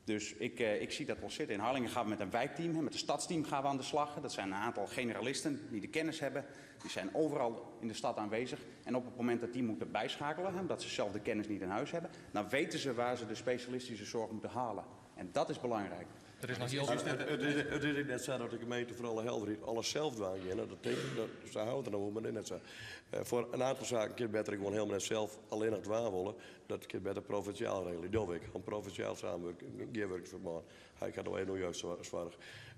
S8: Dus ik, ik zie dat wel zitten. In Harlingen gaan we met een wijkteam, met een stadsteam gaan we aan de slag. Dat zijn een aantal generalisten die de kennis hebben. Die zijn overal in de stad aanwezig. En op het moment dat die moeten bijschakelen, hè, omdat ze zelf de kennis niet in huis hebben, dan weten ze waar ze de specialistische zorg moeten halen. En dat is belangrijk.
S7: Er is nog heel...
S11: Het is net zo dat de gemeente voor alle helderheid alles zelf doen kan. Dat denk dat, ze houden er nog maar net zo. Voor een aantal zaken kun je beter gewoon helemaal net zelf alleen nog dwaan willen. Dat kun je beter provinciaal regelen. Dat ik. Gewoon provinciaal samenwerken, gearwerking Hij gaat nog even jeugdzorg.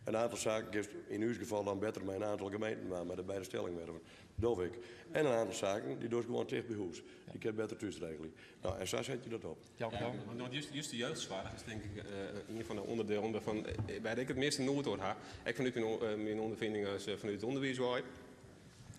S11: Een aantal zaken is in uw geval dan beter met een aantal gemeenten, maar met de beide stellingwerven. Dat ik. En een aantal zaken die dus gewoon dicht bij huis. Die kun je beter thuis regelen. Nou, en zo zet je dat op.
S7: Ja,
S10: ja, want juist, juist de jeugdzorg is denk ik een van de onderdelen waarvan waar ik het meeste nood door ha. Ik vanuit mijn, mijn ondervinding als vanuit het onderwijs.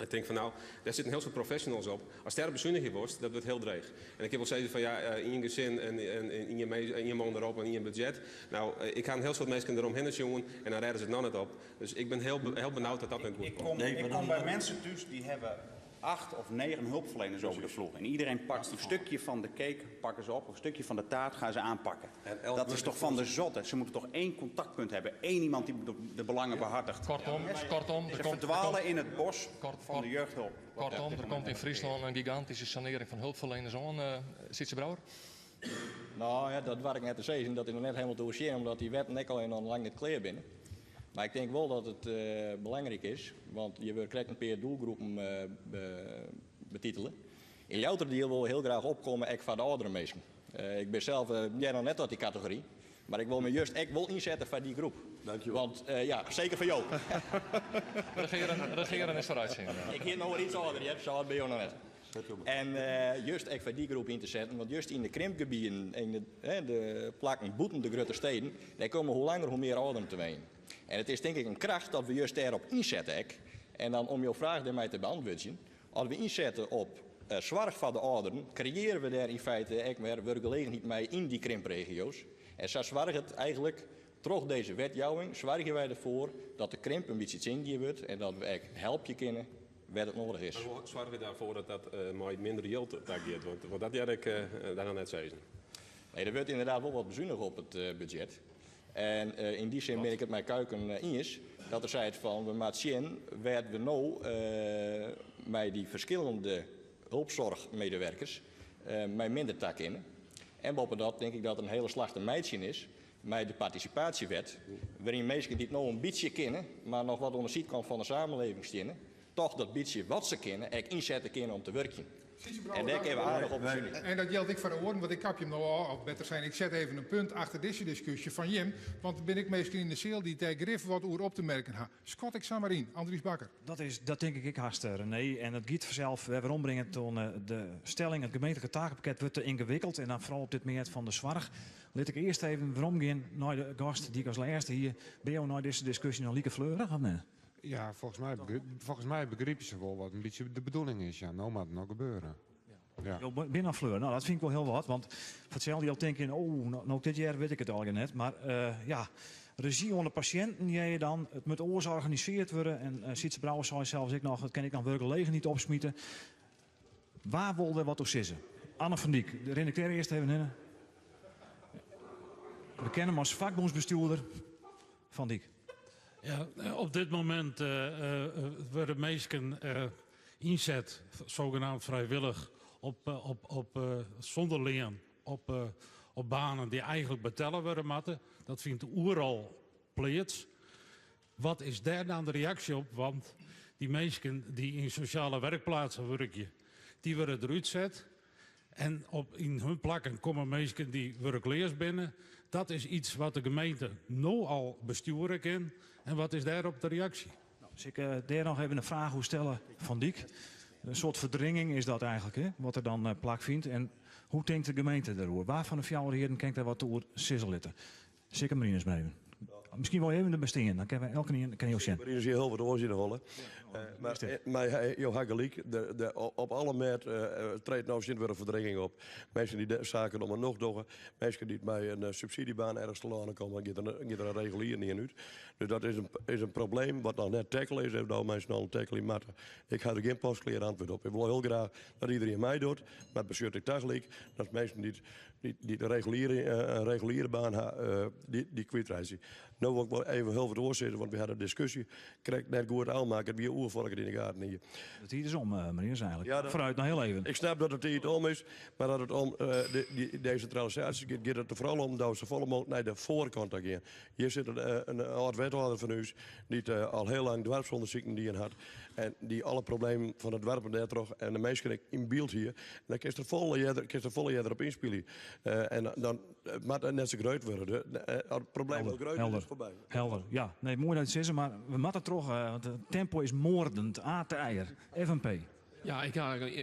S10: Ik denk van nou, daar zitten heel veel professionals op. Als daar bezuinigd wordt, dat wordt heel dreig. En ik heb wel gezegd van ja, in je gezin en, en, en in je, in je man erop en in je budget. Nou, ik ga een heel soort mensen eromheen jongen en dan redden ze het nog net op. Dus ik ben heel, heel benauwd dat dat niet goed
S8: Ik kom,
S11: Nee,
S8: ik
S11: maar
S8: kom
S11: dan-
S8: bij mensen thuis die hebben 8 of 9 hulpverleners over de vloer. En iedereen pakt een stukje van de cake, pakken ze op, of een stukje van de taart gaan ze aanpakken.
S11: En elk
S8: Dat is toch van de zotte. Ze moeten toch één contactpunt hebben. Één iemand die de, de belangen behartigt.
S7: Kortom, kortom, er
S8: Ze
S7: komt, er
S8: verdwalen
S7: komt,
S8: in het bos van de jeugdhulp.
S7: kortom, er komt in Friesland een gigantische sanering van hulpverleners aan. Sietse Brouwer?
S12: Nou ja, dat waar ik net te zeggen, dat is nog net helemaal te zien, omdat die wet net al en lang niet klaar binnen. Maar ik denk wel dat het belangrijk is, want je wil krijgt een paar doelgroepen betitelen. In jouw deel wil heel graag opkomen, ik van de oudere mensen. Ik ben zelf jij nog net tot die categorie, maar ik wil me juist ik wil inzetten voor die groep.
S11: Dankjewel.
S12: Want ja, zeker voor jou.
S7: Regeren, regeren is vooruitzien.
S12: Ik hier nog wel iets ouder, je hebt zo oud ben je nog net. En juist echt voor die groep in te zetten, want juist in de krimpgebieden, in de, hè, de plakken boeten de grote steden, daar komen hoe langer hoe meer ouderen te wonen. En het is denk ik een kracht dat we juist daarop inzetten. Ek. En dan om jouw vraag daarmee te beantwoorden, als we inzetten op zorg van de ouderen, creëren we daar in feite ook meer werkgelegenheid mee in die krimpregio's. En zo zorgt het eigenlijk, troch deze wetjouwing, zorgen wij ervoor dat de krimp een beetje zingier wordt en dat we echt helpje kunnen waar het nodig is.
S10: Maar hoe zorg je daarvoor dat dat maar minder geld daar gaat? Want dat had ik daarna net zeggen.
S12: Nee, er wordt inderdaad wel wat bezuinigd op het budget. En in die zin ben ik het met Kuiken eens dat er zei het van, we moeten zien waar we nou met die verschillende hulpzorgmedewerkers met minder tak in. En boven dat denk ik dat een hele slag te meidje is met de participatiewet, waarin mensen die het nou een beetje kennen, maar nog wat onder de zijkant van de samenleving staan, toch dat beetje wat ze kennen, ook inzetten kunnen om te werken. En dêr kinne we aardich op besunigje.
S2: En dat jildt ek foar de oaren, want ik kapje him no ôf, of better sein, ik set even in punt achter dizze diskusje fan jim, want der binne ek minsken yn de seal dy't dêr grif wat oer op te merken ha. Skat ik samar yn. Andries Bakker.
S9: Dat is, dat tink ik ek hast, René. En it giet fansels wer werombringe tot de stelling, it gemeentlike takenpakket wurdt te yngewikkeld en dan foaral op dit mêd fan de soarch. Lit ik earst even weromgean nei de gast dy't ik as lêste hie. Binne jo nei dizze diskusje noch like fleurich of net?
S16: Ja, volgens mij begripen ze wel wat een beetje de bedoeling is. Ja, nou moet het nog gebeuren. Ja.
S9: Jo binne noch fleurich. Nou, dat fyn ik wol hiel wat. Want foar itselde jild tink je, oh, no dit jier wit ik it allegear net. Mar ja, rezjy oan de pasjinten hear je dan. It moat oars organisearre wurde. En Sytze Brouwer sei sels ek noch, it kin ek noch wurkgelegenheid opsmite. Wa wol der wat oer sizze? Anne van Dyk, rin ik dêr earst even hinne. We kenne him as fakbûnsbestjoerder. Van Dyk.
S17: Ja, op dit momint wurde minsken ynset, zogenaamd vrijwillig, op sûnder lean, op banen dy't eigenlik betelle wurde moatte. Dat fynt oeral pleats. Wat is dêr dan de reaksje op? Want dy minsken dy't yn sosjale werkplaatsen wurkje, dy wurde derút set. En yn hun plakken komme minsken dy't wurkleas binne. Dat is iets wat de gemeente no al bestjoere kin. En wat is dêrop de reaksje?
S9: Nou, sil ik dêr noch even in fraach oer stelle, Van Dyk? In soart ferdringing is dat eigenlik, hè, wat der dan plakfynt. En hoe tinkt de gemeente deroer? Wa fan de fjouwer hearen kin ik dêr wat oer sizze litte? Sikke Marinus mar even. Miskien wol even derby stean, dan kinne we elkenien kin jo sjen.
S11: Marinus hie hiel wat oars yn de holle. Mar jo ha gelyk, op alle mêd treedt no tsjintwurdich ferdringing op. Minsken dy't de saken om 'e nocht dogge, minsken dy't mei in subsidyebaan ergens telâne komme, giet der in regulier ien út. Dus dat is in probleem wat noch net tackle is en dêr't minsken al tackle moatte. Ik ha der gjin pasklear antwurd op. Ik wol hiel graach dat iderien meidocht, mar it betsjut ek tagelyk dat minsken dy't dy't in reguliere baan ha, dy kwytreitsje. No wol ik wol even hiel wat oars sizze, want wy ha de diskusje krekt net goed ôfmakke. It wie oer foardat ik it yn de gaten hie.
S9: De tiid is om, Marinus, eigenlik. Ja, Foarút noch hiel even.
S11: Ik snap dat de tiid om is, mar as it om dy desintralisaasje giet, giet it der foaral om dat we safolle mooglik nei de foarkant ta gean. Hjir sit in âld-wethâlder fan ús dy't al hiel lang doarpsûndersiken dien hat en dy't alle problemen fan de doarpen dêrtroch en de minsken ek yn byld hie. En dan kinst der folle earder, kinst der folle earder op ynspylje. En dan it moat net sa grut wurde. As it probleem al grut is, is it foarby.
S9: Helder, ja. Nee, moai dat je it sizze, mar we moatte troch, want it tempo is moardend. Aart Teijer, FNP.
S18: Ja, ik,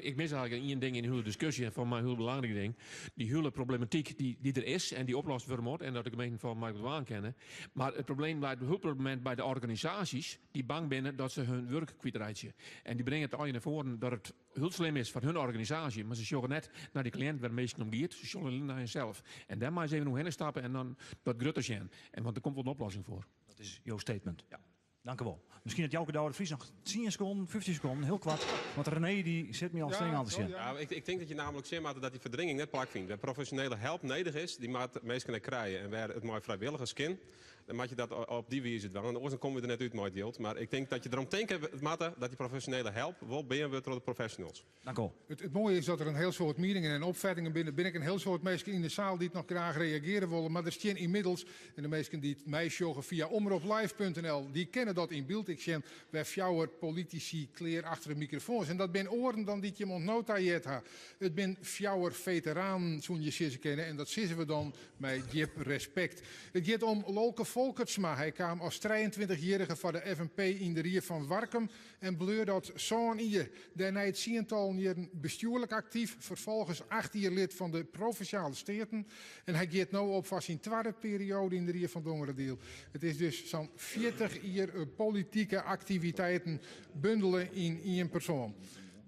S18: ik mis eigenlik ien ding yn de hiele diskusje en foar my in hiel belangryk ding. Dy hiele problematyk dy't der is en dy't oplost wurde moat en dat de gemeenten foar mei dwaan kinne. Mar it probleem leit op dit momint by de organisaasjes dy't bang binne dat se hun wurk kwytreitsje. En dy bringe it allegear nei foaren dat it hiel slim is foar hun organisaasje, mar se sjogge net nei de kliïnt wêr minsken om giet, se sjogge allinne nei harsels. En dêr meie se even oerhinne stappe en dan dat grutter sjen. En want der komt wol in oplossing foar.
S9: Dat is jo statement.
S18: Ja.
S9: Dank u wel. Miskien dat Jouke Douwe de Vries noch 10 sekonden, 15 sekonden, hiel koart. Want René dy sit my al strang oan te sjen.
S10: Ja, ik tink dat je namelijk sjen moatte dat dy ferdringing net plakfynt. Wêr profesjonele help nedich is, dy moat minsken ek krije. En wêr it mei frijwilligers kin, dan moat je dat op dy wize dwaan. Want oars dan komme we der net út mei it jild. Mar ik tink dat je derom tinke moatte dat dy profesjonele help wol bean wurdt troch de professionals.
S9: Dank u.
S2: It moaie is dat der in hiel soad mieningen en opfettingen binne. Der binne ek in hiel soad minsken yn de saal dy't noch graach reagearje wolle. Mar der stean ynmiddels, en de minsken dy't meisjogge fia omroplive.nl, dy kinne dat yn byld ek sjen, wer fjouwer politisy klear achter de mikrofoans. En dat binne oaren dan dy't jim oant no ta heard ha. It binne fjouwer feteranen, soene je sizze kinne. En dat sizze we dan mei djip respekt. It giet om Lolke Folkertsma. Hy kaam as trijeentweintichjierrige foar de FNP yn de rie fan Warkum en bleau dat sân jier. Dêrnei tsientallen jierren bestjoerlik aktyf, ferfolgens acht jier lid fan de Provinsjale Steaten. En hy giet no op foar syn twadde perioade yn de Rie fan Dongeradiel. It is dus sa'n 40 jier politike aktiviteiten bundele yn ien persoan.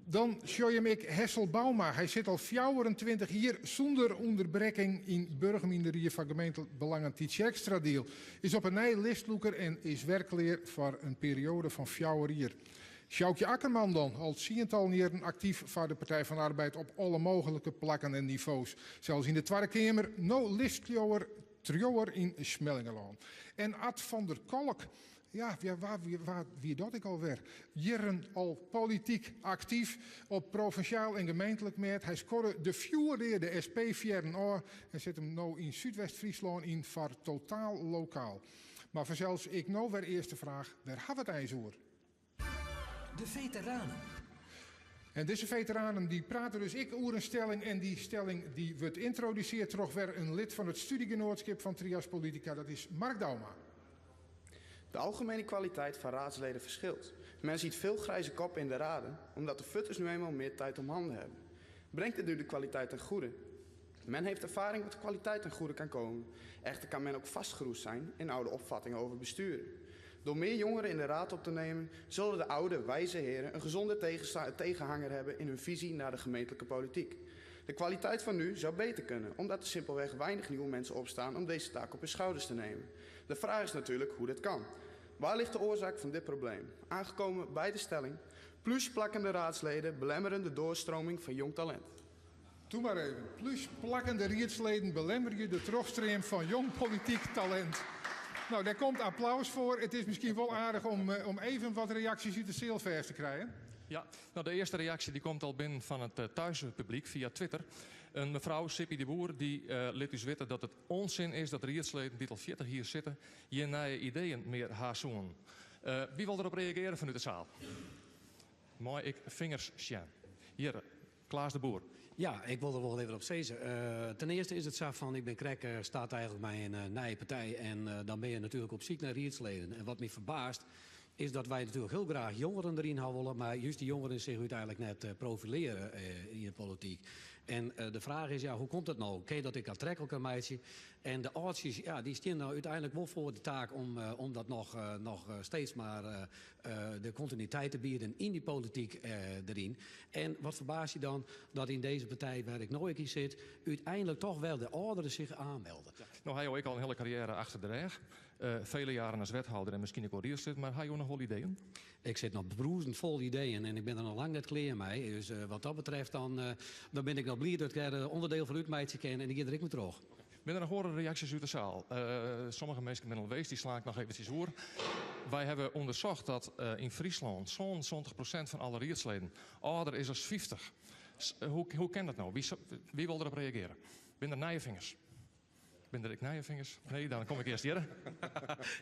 S2: Dan sjoch jim ek Hessel Bouma. Hy sit al 24 jier sûnder ûnderbrekking yn Burgum yn de Rie fan Gemeentebelangen Tytsjerksteradiel. Is op 'e nij listlûker en is wer klear foar in perioade fan fjouwer jier. Sjoukje Akkerman dan, al tsientallen jierren aktyf foar de Partij van de Arbeid op alle mooglike plakken en nivo's. Sels yn de Twadde Keamer, no listljower triuwer yn Smellingerlân. En Ad van der Kolk, ja, wa wie dat ek alwer? Jierren al polityk aktyf op provinsjaal en gemeentlik mêd. Hy skodde de fjoerreade SP-fearren ôf en set him no yn Súdwest-Fryslân yn foar Totaal Lokaal. Mar fansels ek no wer earst de fraach, wêr ha we it eins oer?
S1: De veteranen.
S2: En dizze feteranen dy prate dus ek oer in stelling en dy stelling dy wurdt yntrodusearre troch wer in lid fan it studiegenoatskip fan Trias Politica, dat is Mark Douma.
S19: De algemene kwaliteit van raadsleden verschilt. Men ziet veel grijze koppen in de raden, omdat de futters nu eenmaal meer tijd om handen hebben. Brengt dit nu de kwaliteit ten goede? Men heeft ervaring wat de kwaliteit ten goede kan komen. Echter kan men ook vastgeroest zijn in oude opvattingen over besturen. Door meer jongeren in de raad op te nemen, zullen de oude, wijze heren een gezonde tegenhanger hebben in hun visie naar de gemeentelijke politiek. De kwaliteit van nu zou beter kunnen, omdat er simpelweg weinig nieuwe mensen opstaan om deze taak op hun schouders te nemen. De vraag is natuurlijk hoe dit kan. Waar ligt de oorzaak van dit probleem? Aangekomen bij de stelling: plus plakkende raadsleden belemmeren de doorstroming van jong talent.
S2: Doe maar even. Plus plakkende riedsleden belemmeren de trochstream van jong politiek talent. Nou, daar komt applaus voor. Het is misschien wel aardig om even wat reacties uit de sealvers te krijgen.
S7: Ja, nou de eerste reactie die komt al binnen van het thuispubliek via Twitter. Een mevrouw, Sippy de Boer, die liet dus weten dat het onzin is dat riedsleden die al 40 hier zitten, je nieuwe ideeën meer hazoen. Wie wil erop reageren vanuit de zaal? Mooi, ik vingers sjen. Hier, Klaas de Boer.
S20: Ja, ik wil er wel even op zeggen. Ten eerste is het zo van, ik ben krek, staat eigenlijk bij een nieuwe partij. En dan ben je natuurlijk op zoek naar riedsleden. En wat me verbaast, is dat wij natuurlijk heel graag jongeren erin houden willen, maar juist die jongeren zich uiteindelijk net profileren in de politiek. En de vraag is, ja, hoe komt dat nou? Ken je dat ik aantrekkelijk meisje? En de oudjes, ja, die staan nou uiteindelijk wel voor de taak om dat nog steeds maar de continuïteit te bieden in die politiek erin. En wat verbaast je dan dat in deze partij waar ik nooit in zit, uiteindelijk toch wel de ouderen zich aanmelden.
S7: Ja. Nou, hij ook al een hele carrière achter de rug. Vele jaren als wethouder en misschien ook wel eerst, maar had je nog wel ideeën?
S20: Ik zit nog broezend vol ideeën en ik ben er nog lang net klaar mee. Dus wat dat betreft dan ben ik nog blij dat ik er onderdeel van uitmeidje ken en die ga er ik me terug.
S7: Ben er nog horen reacties uit de zaal? Sommige mensen zijn al geweest, die sla ik nog eventjes oor. Wij hebben onderzocht dat in Friesland zo'n 70% van alle rietsleden ouder is dan 50. Hoe kan dat nou? Wie wil erop reageren? Ben er nije vingers? Ben er ik nije vingers? Nee, dan kom ik eerst hier.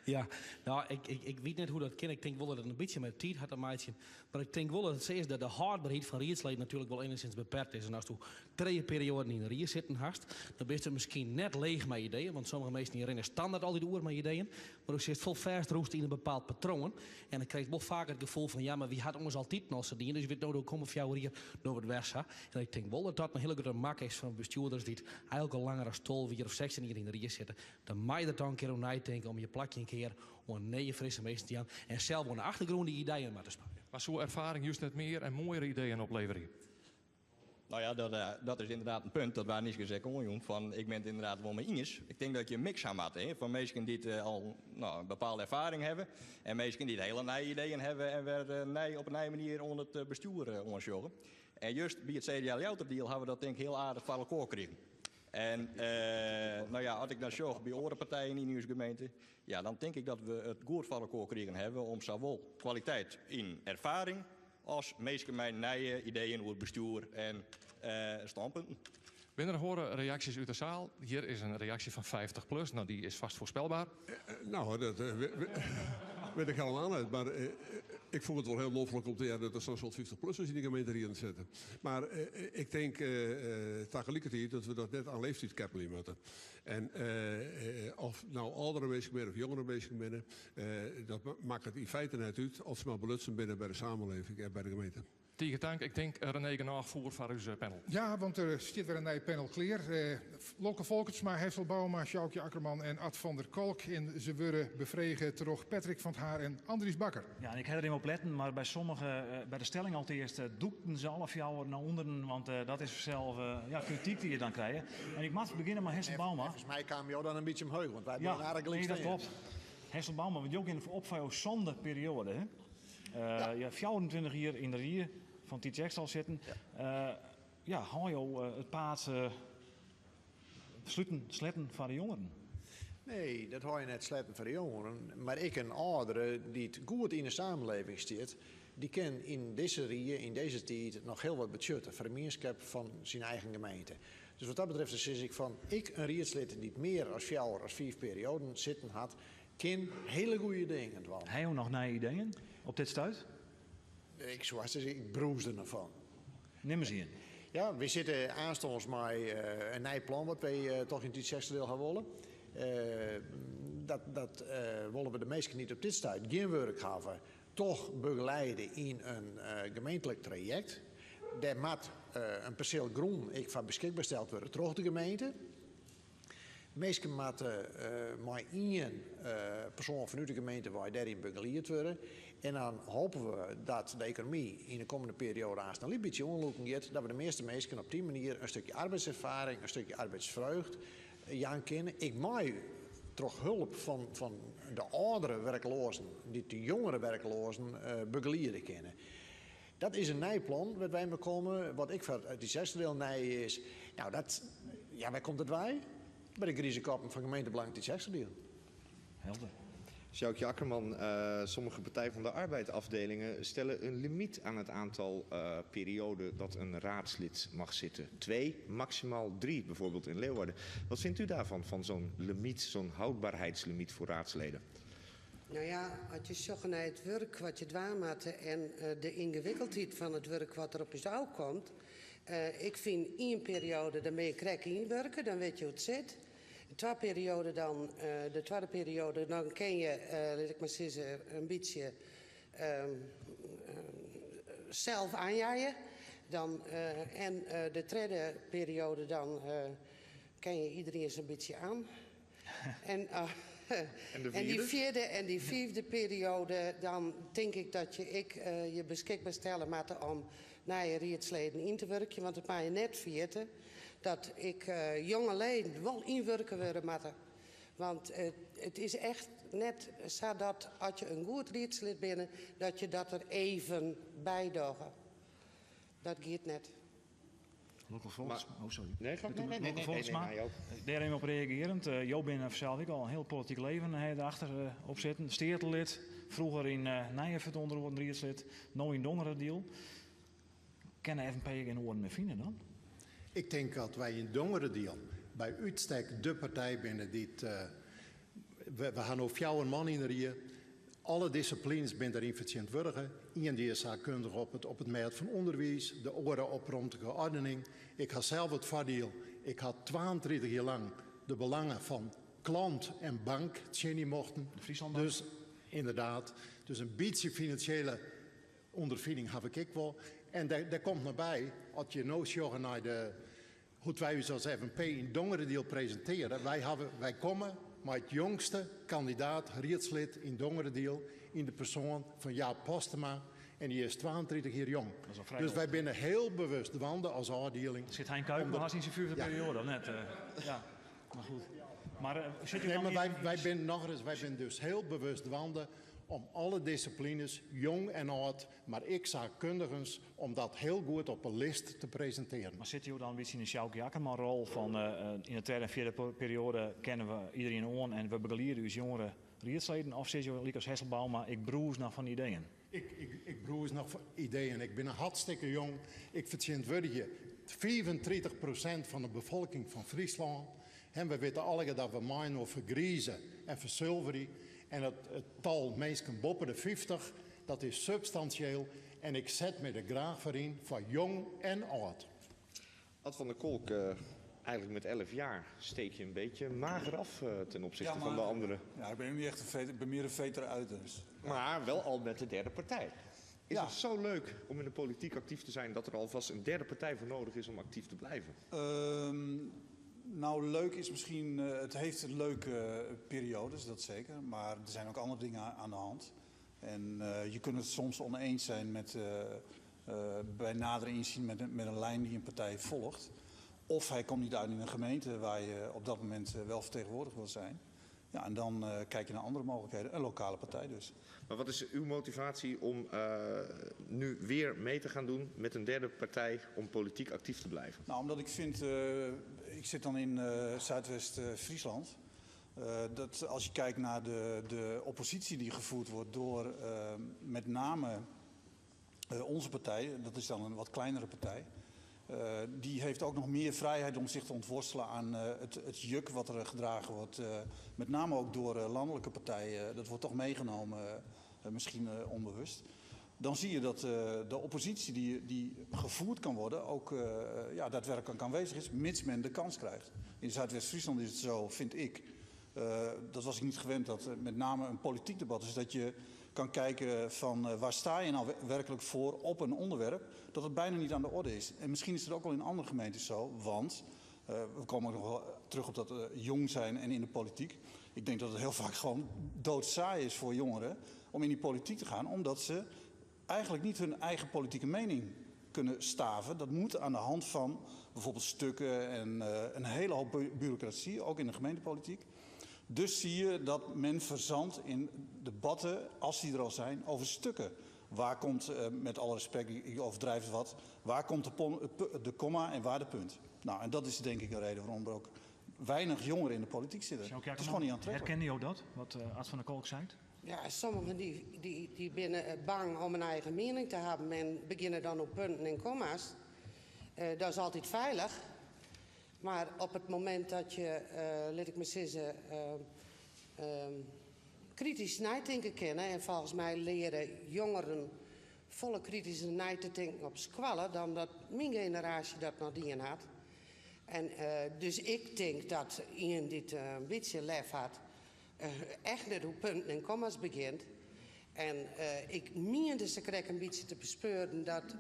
S13: Ja, nou, ik weet net hoe dat kan. Ik denk wel dat het een beetje met tijd had, een meisje. Maar ik denk wel dat het is dat de hardbaarheid van rietsleden natuurlijk wel enigszins beperkt is. En als je 2 perioden in de riet zitten hast, dan ben je misschien net leeg met ideeën. Want sommige mensen die rennen standaard al die oer met ideeën. Maar je zit vol vast roest in een bepaald patroon. En dan krijg je wel vaak het gevoel van, ja, maar wie had ons altijd nog zo dienen? Dus je weet nou, kom of jou hier door het weg. En ik denk wel dat dat een hele grote mak is van bestuurders die het eigenlijk al langer als 12 jaar of 16 jaar in de riet zitten. Dan mag je er dan een keer om na te denken om je plakje een keer om een nieuwe frisse meester te gaan en zelf op de achtergrond die ideeën maar te spuien.
S7: Maar zo'n ervaring juist net meer en mooiere ideeën opleveren?
S12: Nou ja, dat is inderdaad een punt dat wij niet gezegd hebben, van ik ben het inderdaad wel mee eens. Ik denk dat je een mix aan moet, hè, van mensen die het al, een bepaalde ervaring hebben en mensen die het hele nieuwe ideeën hebben en weer op een nieuwe manier onder het bestuur onderzoeken. En juist bij het CDA Ljouwerterdiel hebben we dat denk ik heel aardig voor elkaar gekregen. En als ik dan zorg bij andere partijen in onze gemeente, dan denk ik dat we het goed voor elkaar gekregen hebben om zowel kwaliteit in ervaring als meestal mijn nieuwe ideeën over het bestuur en standpunten.
S7: Binnen horen reacties uit de zaal. Hier is een reactie van 50 plus. Nou, die is vast voorspelbaar.
S15: Nou, dat weet ik helemaal niet. Maar ik vond het wel heel loffelijk om te zeggen dat er zo'n soort 50-plussers in de gemeente hier aan het zetten. Maar ik denk tegelijkertijd dat we dat net aan leeftijd koppelen moeten. En of nou oudere mensen zijn of jongere mensen zijn, dat maakt het in feite net uit als ze maar belutsen binnen bij de samenleving en bij de gemeente.
S7: Tegen dank. Ik denk René Genaag voor van uw panel.
S2: Ja, want er zit weer een nieuw panel klaar. Lolke Folkertsma, Hessel Bouma, Sjoukje Akkerman en Ad van der Kolk. En ze worden bevregen door Patrick van het Haar en Andries Bakker.
S9: Ja, en ik heb er even op letten, maar bij sommigen, bij de stelling al het eerst, doekten ze alle jou naar onderen. Want dat is zelf kritiek die je dan krijgt. En ik mag beginnen met Hessel Bouma.
S21: Volgens mij kwam jou dan een beetje omhoog, want wij
S9: Ja,
S21: hebben aardig
S9: nee, dat
S21: links
S9: klopt. Hessel Bouma, want je ook in de opvouw zonder periode, hè? Je hebt 24 jaar in de rier van Tietjeks al zitten. Hou je het paard sluiten, sletten van de jongeren?
S21: Nee, dat hou je net sletten van de jongeren. Maar ik een oudere die het goed in de samenleving zit, die kan in deze rier, in deze tijd, nog heel wat betutten voor de gemeenschap van zijn eigen gemeente. Dus wat dat betreft is ik van, ik een rierslid die het meer als 4 als 5 perioden zitten had, kan hele goede dingen doen.
S9: Hij ook nog nieuwe ideeën op dit stuit?
S21: Ik, zoals ik, ik broes er nog van.
S9: Nim ris ien.
S21: Ja, wy sitte aanstâns mei in nij plan wat wy toch yn Tytsjerksteradiel ha wolle. Dat, dat wolle we de minsken dy't op dit stuit gjin wurk hawwe, toch begeleide yn in gemeentlik trajekt. Dêr moat in perseel grûn ek foar beskikber steld wurde troch de gemeente. Minsken moatte mei ien persoan fanút de gemeente wei dêryn begelied wurde. En dan hoopje we dat de ekonomy yn de kommende perioade aanst in lyts bytsje oanlûken giet, dat we de measte minsken op dy manier in stikje arbeidserfaring, in stikje arbeidsfreugd jaan kinne. Ek mei troch hulp fan fan de âldere werkloazen dy't de jongere werkloazen begeliede kinne. Dat is in nij plan wêr't wy mei komme. Wat ek foar Tytsjerksteradiel nij is, nou dat, ja wêr komt it wei? By de grize koppen fan gemeentebelang Tytsjerksteradiel.
S9: Helder.
S4: Sjoukje Akkerman, sommige Partij van de Arbeid afdelingen stellen een limiet aan het aantal perioden dat een raadslid mag zitten. 2, maximaal 3, bijvoorbeeld in Leeuwarden. Wat vindt u daarvan, van zo'n limiet, zo'n houdbaarheidslimiet voor raadsleden?
S3: Nou ja, as je sjogge nei it wurk wat je dwaan moatte en de yngewikkeldheid fan it wurk wat der op ús ôfkomt. Ik fyn ien perioade, dan binne je krekt ynwurke, dan witte je hoe't it sit. Twa perioade dan, de twadde perioade, dan kin je, lit ik mar sizze, in bytsje sels oanjeie. Dan, en de tredde perioade dan ken je iedereen sa'n bytsje oan. En,
S4: En de
S3: en dy
S4: vierde?
S3: fjirde en dy fiifde perioade, dan tink ik dat je ek je beskikber stelle moatte om nije riedsleden yn te wurkjen. Want it mei je net ferjitte dat ek jonge leden wol ynwurke wurde moatte. Want it is echt net sa dat as je in goed riedslid binne, dat je dat der even by dogge. Dat giet net.
S9: Lolke Folkertsma. Oh, sorry.
S4: Nee, ga, nee, nee, nee,
S9: Lolke
S4: nee, nee,
S9: Folkertsma.
S4: nee, nee,
S9: Dêr even op reagearjend. Jo binne sels ek al in hiel polityk leven derachter op sitten. Steatelid, froeger yn Nijefurd ûnder oaren riedslid, no yn Dongeradiel. Kin de FNP gjin oaren mear fine dan?
S22: Ik tink dat wy yn Dongeradiel by útstek de partij binne dy't. We, we ha no fjouwer man yn de rie. Alle dissiplines binne dêryn fertsjintwurdige. Ien dy is saakundich op it mêd fan ûnderwiis, de oare op romtlike oardening. Ik ha sels it foardiel, ik ha 32 jier lang de belangen fan klant en bank tsjinje mochten.
S9: De Friesland Bank.
S22: Dus ynderdaad, dus in bytsje finansjele ûnderfining haw ik ek wol. En dêr, dêr komt noch by, as je no sjogge nei de, hoe't wy ús as FNP yn Dongeradiel presintearje, wy hawwe, wy komme mei it jongste kandidaat riedslid yn Dongeradiel yn de persoan fan Jaap Postema en dy is 32 jier jong.
S9: Dat is al frij
S22: Dus wy
S9: âld.
S22: binne hiel bewust dwaande as ôfdieling
S9: Sit Hein Kuiken
S22: om
S9: noch
S22: de
S9: hast yn syn fyfde
S22: Ja.
S9: perioade, of net? Ja, mar goed. Mar sit u
S22: Nee,
S9: dan
S22: mar
S9: yn
S22: wy, wy binne nochris, wy binne dus hiel bewust dwaande om alle dissiplines, jong en âld, mar ek saakkundigens, om dat hiel goed op 'e list te presintearjen.
S9: Mar sitte jo dan in bytsje yn de Sjoukje Akkerman-rol fan yn de tredde en fjirde perioade kenne we iderien oan en we begeliede ús jongere riedsleden? Of sizze jo lykas Hessel Bouma, ik brûs noch fan ideeën?
S22: Ik, ik, ik brûs noch fan ideeën. Ik bin in hartstikke jong. Ik fertsjintwurdigje 35% fan de befolking fan Fryslân. En we witte allegear dat we mei-inoar fergrize en fersulverje. En it, it tal minsken boppe de 50, dat is substansjeel. En ik set my der graach foar yn, foar jong en âld.
S4: Ad van der Kolk, eigenlijk met 11 jaar steek je een beetje mager af ten opzichte
S23: Ja,
S4: van de
S23: maar-
S4: anderen.
S23: Ja, ik ben niet echt een veter, ik ben meer een veter uit. Dus.
S4: Maar wel al met de derde partij. Is
S23: Ja.
S4: het zo leuk om in de politiek actief te zijn dat er alvast een derde partij voor nodig is om actief te blijven?
S23: Nou, leuk is misschien... het heeft leuke periodes, dat zeker. Maar er zijn ook andere dingen aan de hand. En je kunt het soms oneens zijn bij nader inzien met een lijn die een partij volgt. Of hij komt niet uit in een gemeente waar je op dat moment wel vertegenwoordigd wil zijn. Ja, en dan kijk je naar andere mogelijkheden, een lokale partij dus.
S4: Maar wat is uw motivatie om nu weer mee te gaan doen met een derde partij om politiek actief te blijven?
S23: Nou, omdat ik vind, ik zit dan in Zuidwest-Friesland. Dat als je kijkt naar de oppositie die gevoerd wordt door met name onze partij, dat is dan een wat kleinere partij. Die heeft ook nog meer vrijheid om zich te ontworstelen aan het juk wat er gedragen wordt. Met name ook door landelijke partijen. Dat wordt toch meegenomen, misschien onbewust. Dan zie je dat de oppositie die, die gevoerd kan worden ook ja, daadwerkelijk aanwezig is, mits men de kans krijgt. In Zuidwest-Friesland is het zo, vind ik. Dat was ik niet gewend, dat met name een politiek debat is dat je kan kijken van waar sta je nou werkelijk voor op een onderwerp, dat het bijna niet aan de orde is. En misschien is het ook wel in andere gemeentes zo, want we komen ook nog wel terug op dat jong zijn en in de politiek. Ik denk dat het heel vaak gewoon doodsaai is voor jongeren om in die politiek te gaan, omdat ze eigenlijk niet hun eigen politieke mening kunnen staven. Dat moet aan de hand van bijvoorbeeld stukken en een hele hoop bureaucratie, ook in de gemeentepolitiek. Dus zie je dat men verzandt in debatten, als die er al zijn, over stukken. Waar komt, met alle respect, ik overdrijf het wat, waar komt de komma en waar de punt? Nou, en dat is denk ik een reden waarom er ook weinig jongeren in de politiek zitten. Het is gewoon niet aantrekkelijk.
S9: Herkende jou dat, wat Ad van der Kolk zei?
S3: Ja, sommigen die zijn bang om een eigen mening te hebben en beginnen dan op punten en komma's. Dat is altijd veilig. Maar op het moment dat je, laat ik maar zeggen, kritisch nadenken kennen... en volgens mij leren jongeren volle kritische na te denken op squallen... dan dat mijn generatie dat nog die had. En dus ik denk dat iemand die het een beetje lef had... echt net hoe punten en komma's begint. En ik meende ze krek een beetje te bespeuren dat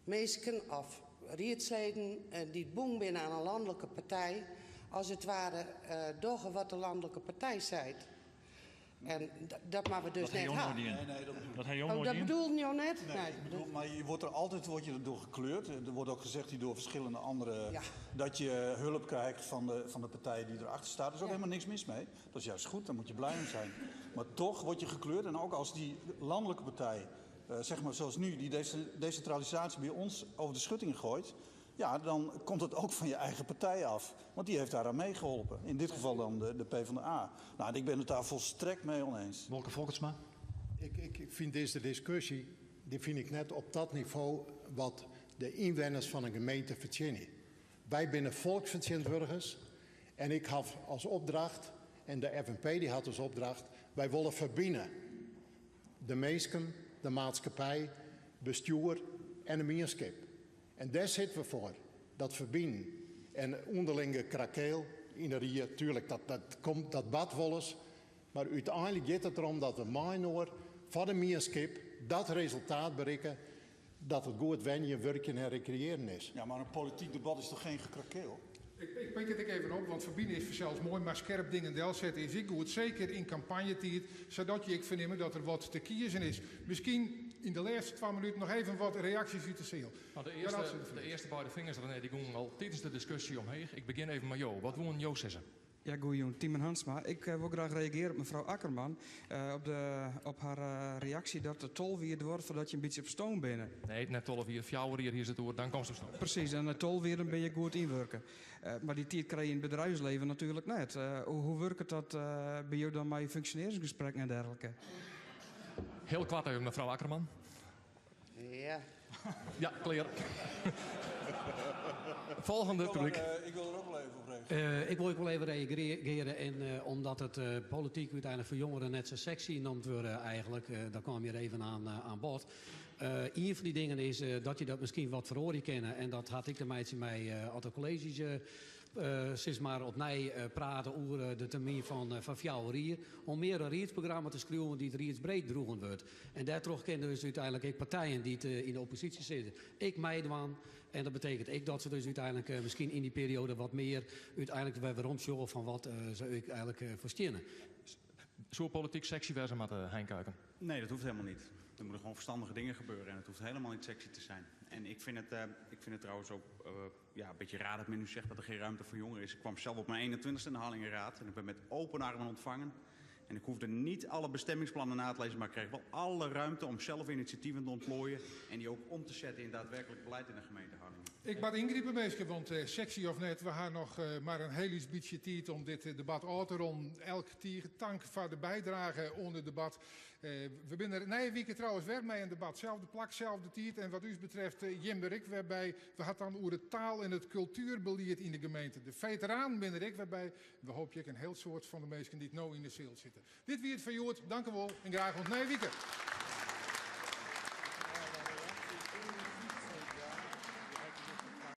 S3: meesken of rietsleden die het boem binnen aan een landelijke partij, als het ware doggen wat de landelijke partij zei. En dat maar we dus
S9: dat
S3: net hadden.
S23: Nee, nee, dat
S9: dat hij
S3: oh, dat bedoelde je net?
S23: Nee, nee. Ik bedoel, maar je wordt er altijd word je erdoor gekleurd. Er wordt ook gezegd hier door verschillende anderen
S3: ja.
S23: dat je hulp krijgt van de partij die erachter staat. Er is ook
S3: ja.
S23: helemaal niks mis mee. Dat is juist goed, daar moet je blij om zijn. Maar toch word je gekleurd. En ook als die landelijke partij, zeg maar zoals nu, die decentralisatie bij ons over de schutting gooit... Ja, dan komt het ook van je eigen partij af. Want die heeft daaraan meegeholpen. In dit geval dan de PvdA. Nou, ik ben het daar volstrekt mee oneens.
S9: Wolke Folkertsma?
S22: Ik vind deze discussie, die vind ik net op dat niveau wat de inwoners van een gemeente verzinnen. Wij zijn volksvertegenwoordigers en ik had als opdracht, en de FNP die had als opdracht, wij willen verbinden. De mensen, de maatschappij, bestuur en de gemeenschap. En daar zitten we voor, dat verbinden. En onderlinge krakeel in de rie, tuurlijk, dat komt, dat bad wel eens. Maar uiteindelijk gaat het erom dat we mijnoor van de gemeenschap dat resultaat bereiken dat het goed wennen, werken en recreëren is.
S23: Ja, maar een politiek debat is toch geen gekrakeel?
S2: Ik pik het even op, want verbinden is zelfs mooi, maar scherp dingen del zetten is ik goed. Zeker in campagnetijd, zodat je ik vernemen dat er wat te kiezen is. Misschien in de laatste 2 minuten nog even wat reacties uit de zaal.
S7: Nou, de eerste beide vingers, René, die gingen al tijdens de discussie omheen. Ik begin even met Jo. Wat wil Jo zeggen?
S5: Ja, goeie, Tiemen Hansma. Ik wil graag reageren op mevrouw Akkerman. Op haar reactie dat de tolwier wordt voordat je een beetje op stoom bent.
S7: Nee, net tolwier, fjouwer hier is het oor, dan komt ze op stoom.
S5: Precies, en de tolwier dan ben je goed inwerken. Maar die tijd krijg je in het bedrijfsleven natuurlijk net. Hoe werkt dat bij jou dan met functioneringsgesprekken en dergelijke?
S7: Heel kwart even, mevrouw Akkerman.
S3: Ja.
S7: Ja, klaar. Volgende publiek.
S23: Ik wil er ook wel even op reageren.
S20: Ik wil ook wel even reageren. En, omdat het politiek uiteindelijk voor jongeren net zo sexy noemt worden eigenlijk. Daar kwam je even aan bod. Een van die dingen is dat je dat misschien wat verhoren kennen. En dat had ik de meidje mij altijd colleges sinds maar opnieuw praten over de termijn van fjouwer om meer een riedsprogramma te schrijven die het riedsbreed droegen wordt. En daardoor kennen dus uiteindelijk ik partijen die het, in de oppositie zitten. Ik meidwan. En dat betekent ik dat ze dus uiteindelijk misschien in die periode wat meer uiteindelijk bij waarom van wat zou ik eigenlijk verstinnen.
S7: Zo'n politiek sexy wijze met Hein Kuiken?
S8: Nee, dat hoeft helemaal niet. Er moeten gewoon verstandige dingen gebeuren en het hoeft helemaal niet sexy te zijn. En ik vind het trouwens ook ja, een beetje raar dat men nu zegt dat er geen ruimte voor jongeren is. Ik kwam zelf op mijn 21ste in de Harlingenraad en ik ben met open armen ontvangen. En ik hoefde niet alle bestemmingsplannen na te lezen, maar ik kreeg wel alle ruimte om zelf initiatieven te ontplooien en die ook om te zetten in daadwerkelijk beleid in de gemeente Harlingen.
S2: Ik bad ingrijpen, meester, want sexy of net, we gaan nog maar een heel beetje tijd om dit debat uit te ronden. Elk tier tank voor de bijdrage onder het debat. We zijn er na week trouwens weer mee een debat. Zelfde plak, zelfde tijd. En wat u betreft, Jim Berik, waarbij we hadden dan over de taal en het cultuurbeleid in de gemeente. De veteraan ben ik, waarbij we hoop je een heel soort van de mensen die het nou in de zaal zitten. Dit wie it foar hjoed. Dankewol en graach oant nije wike.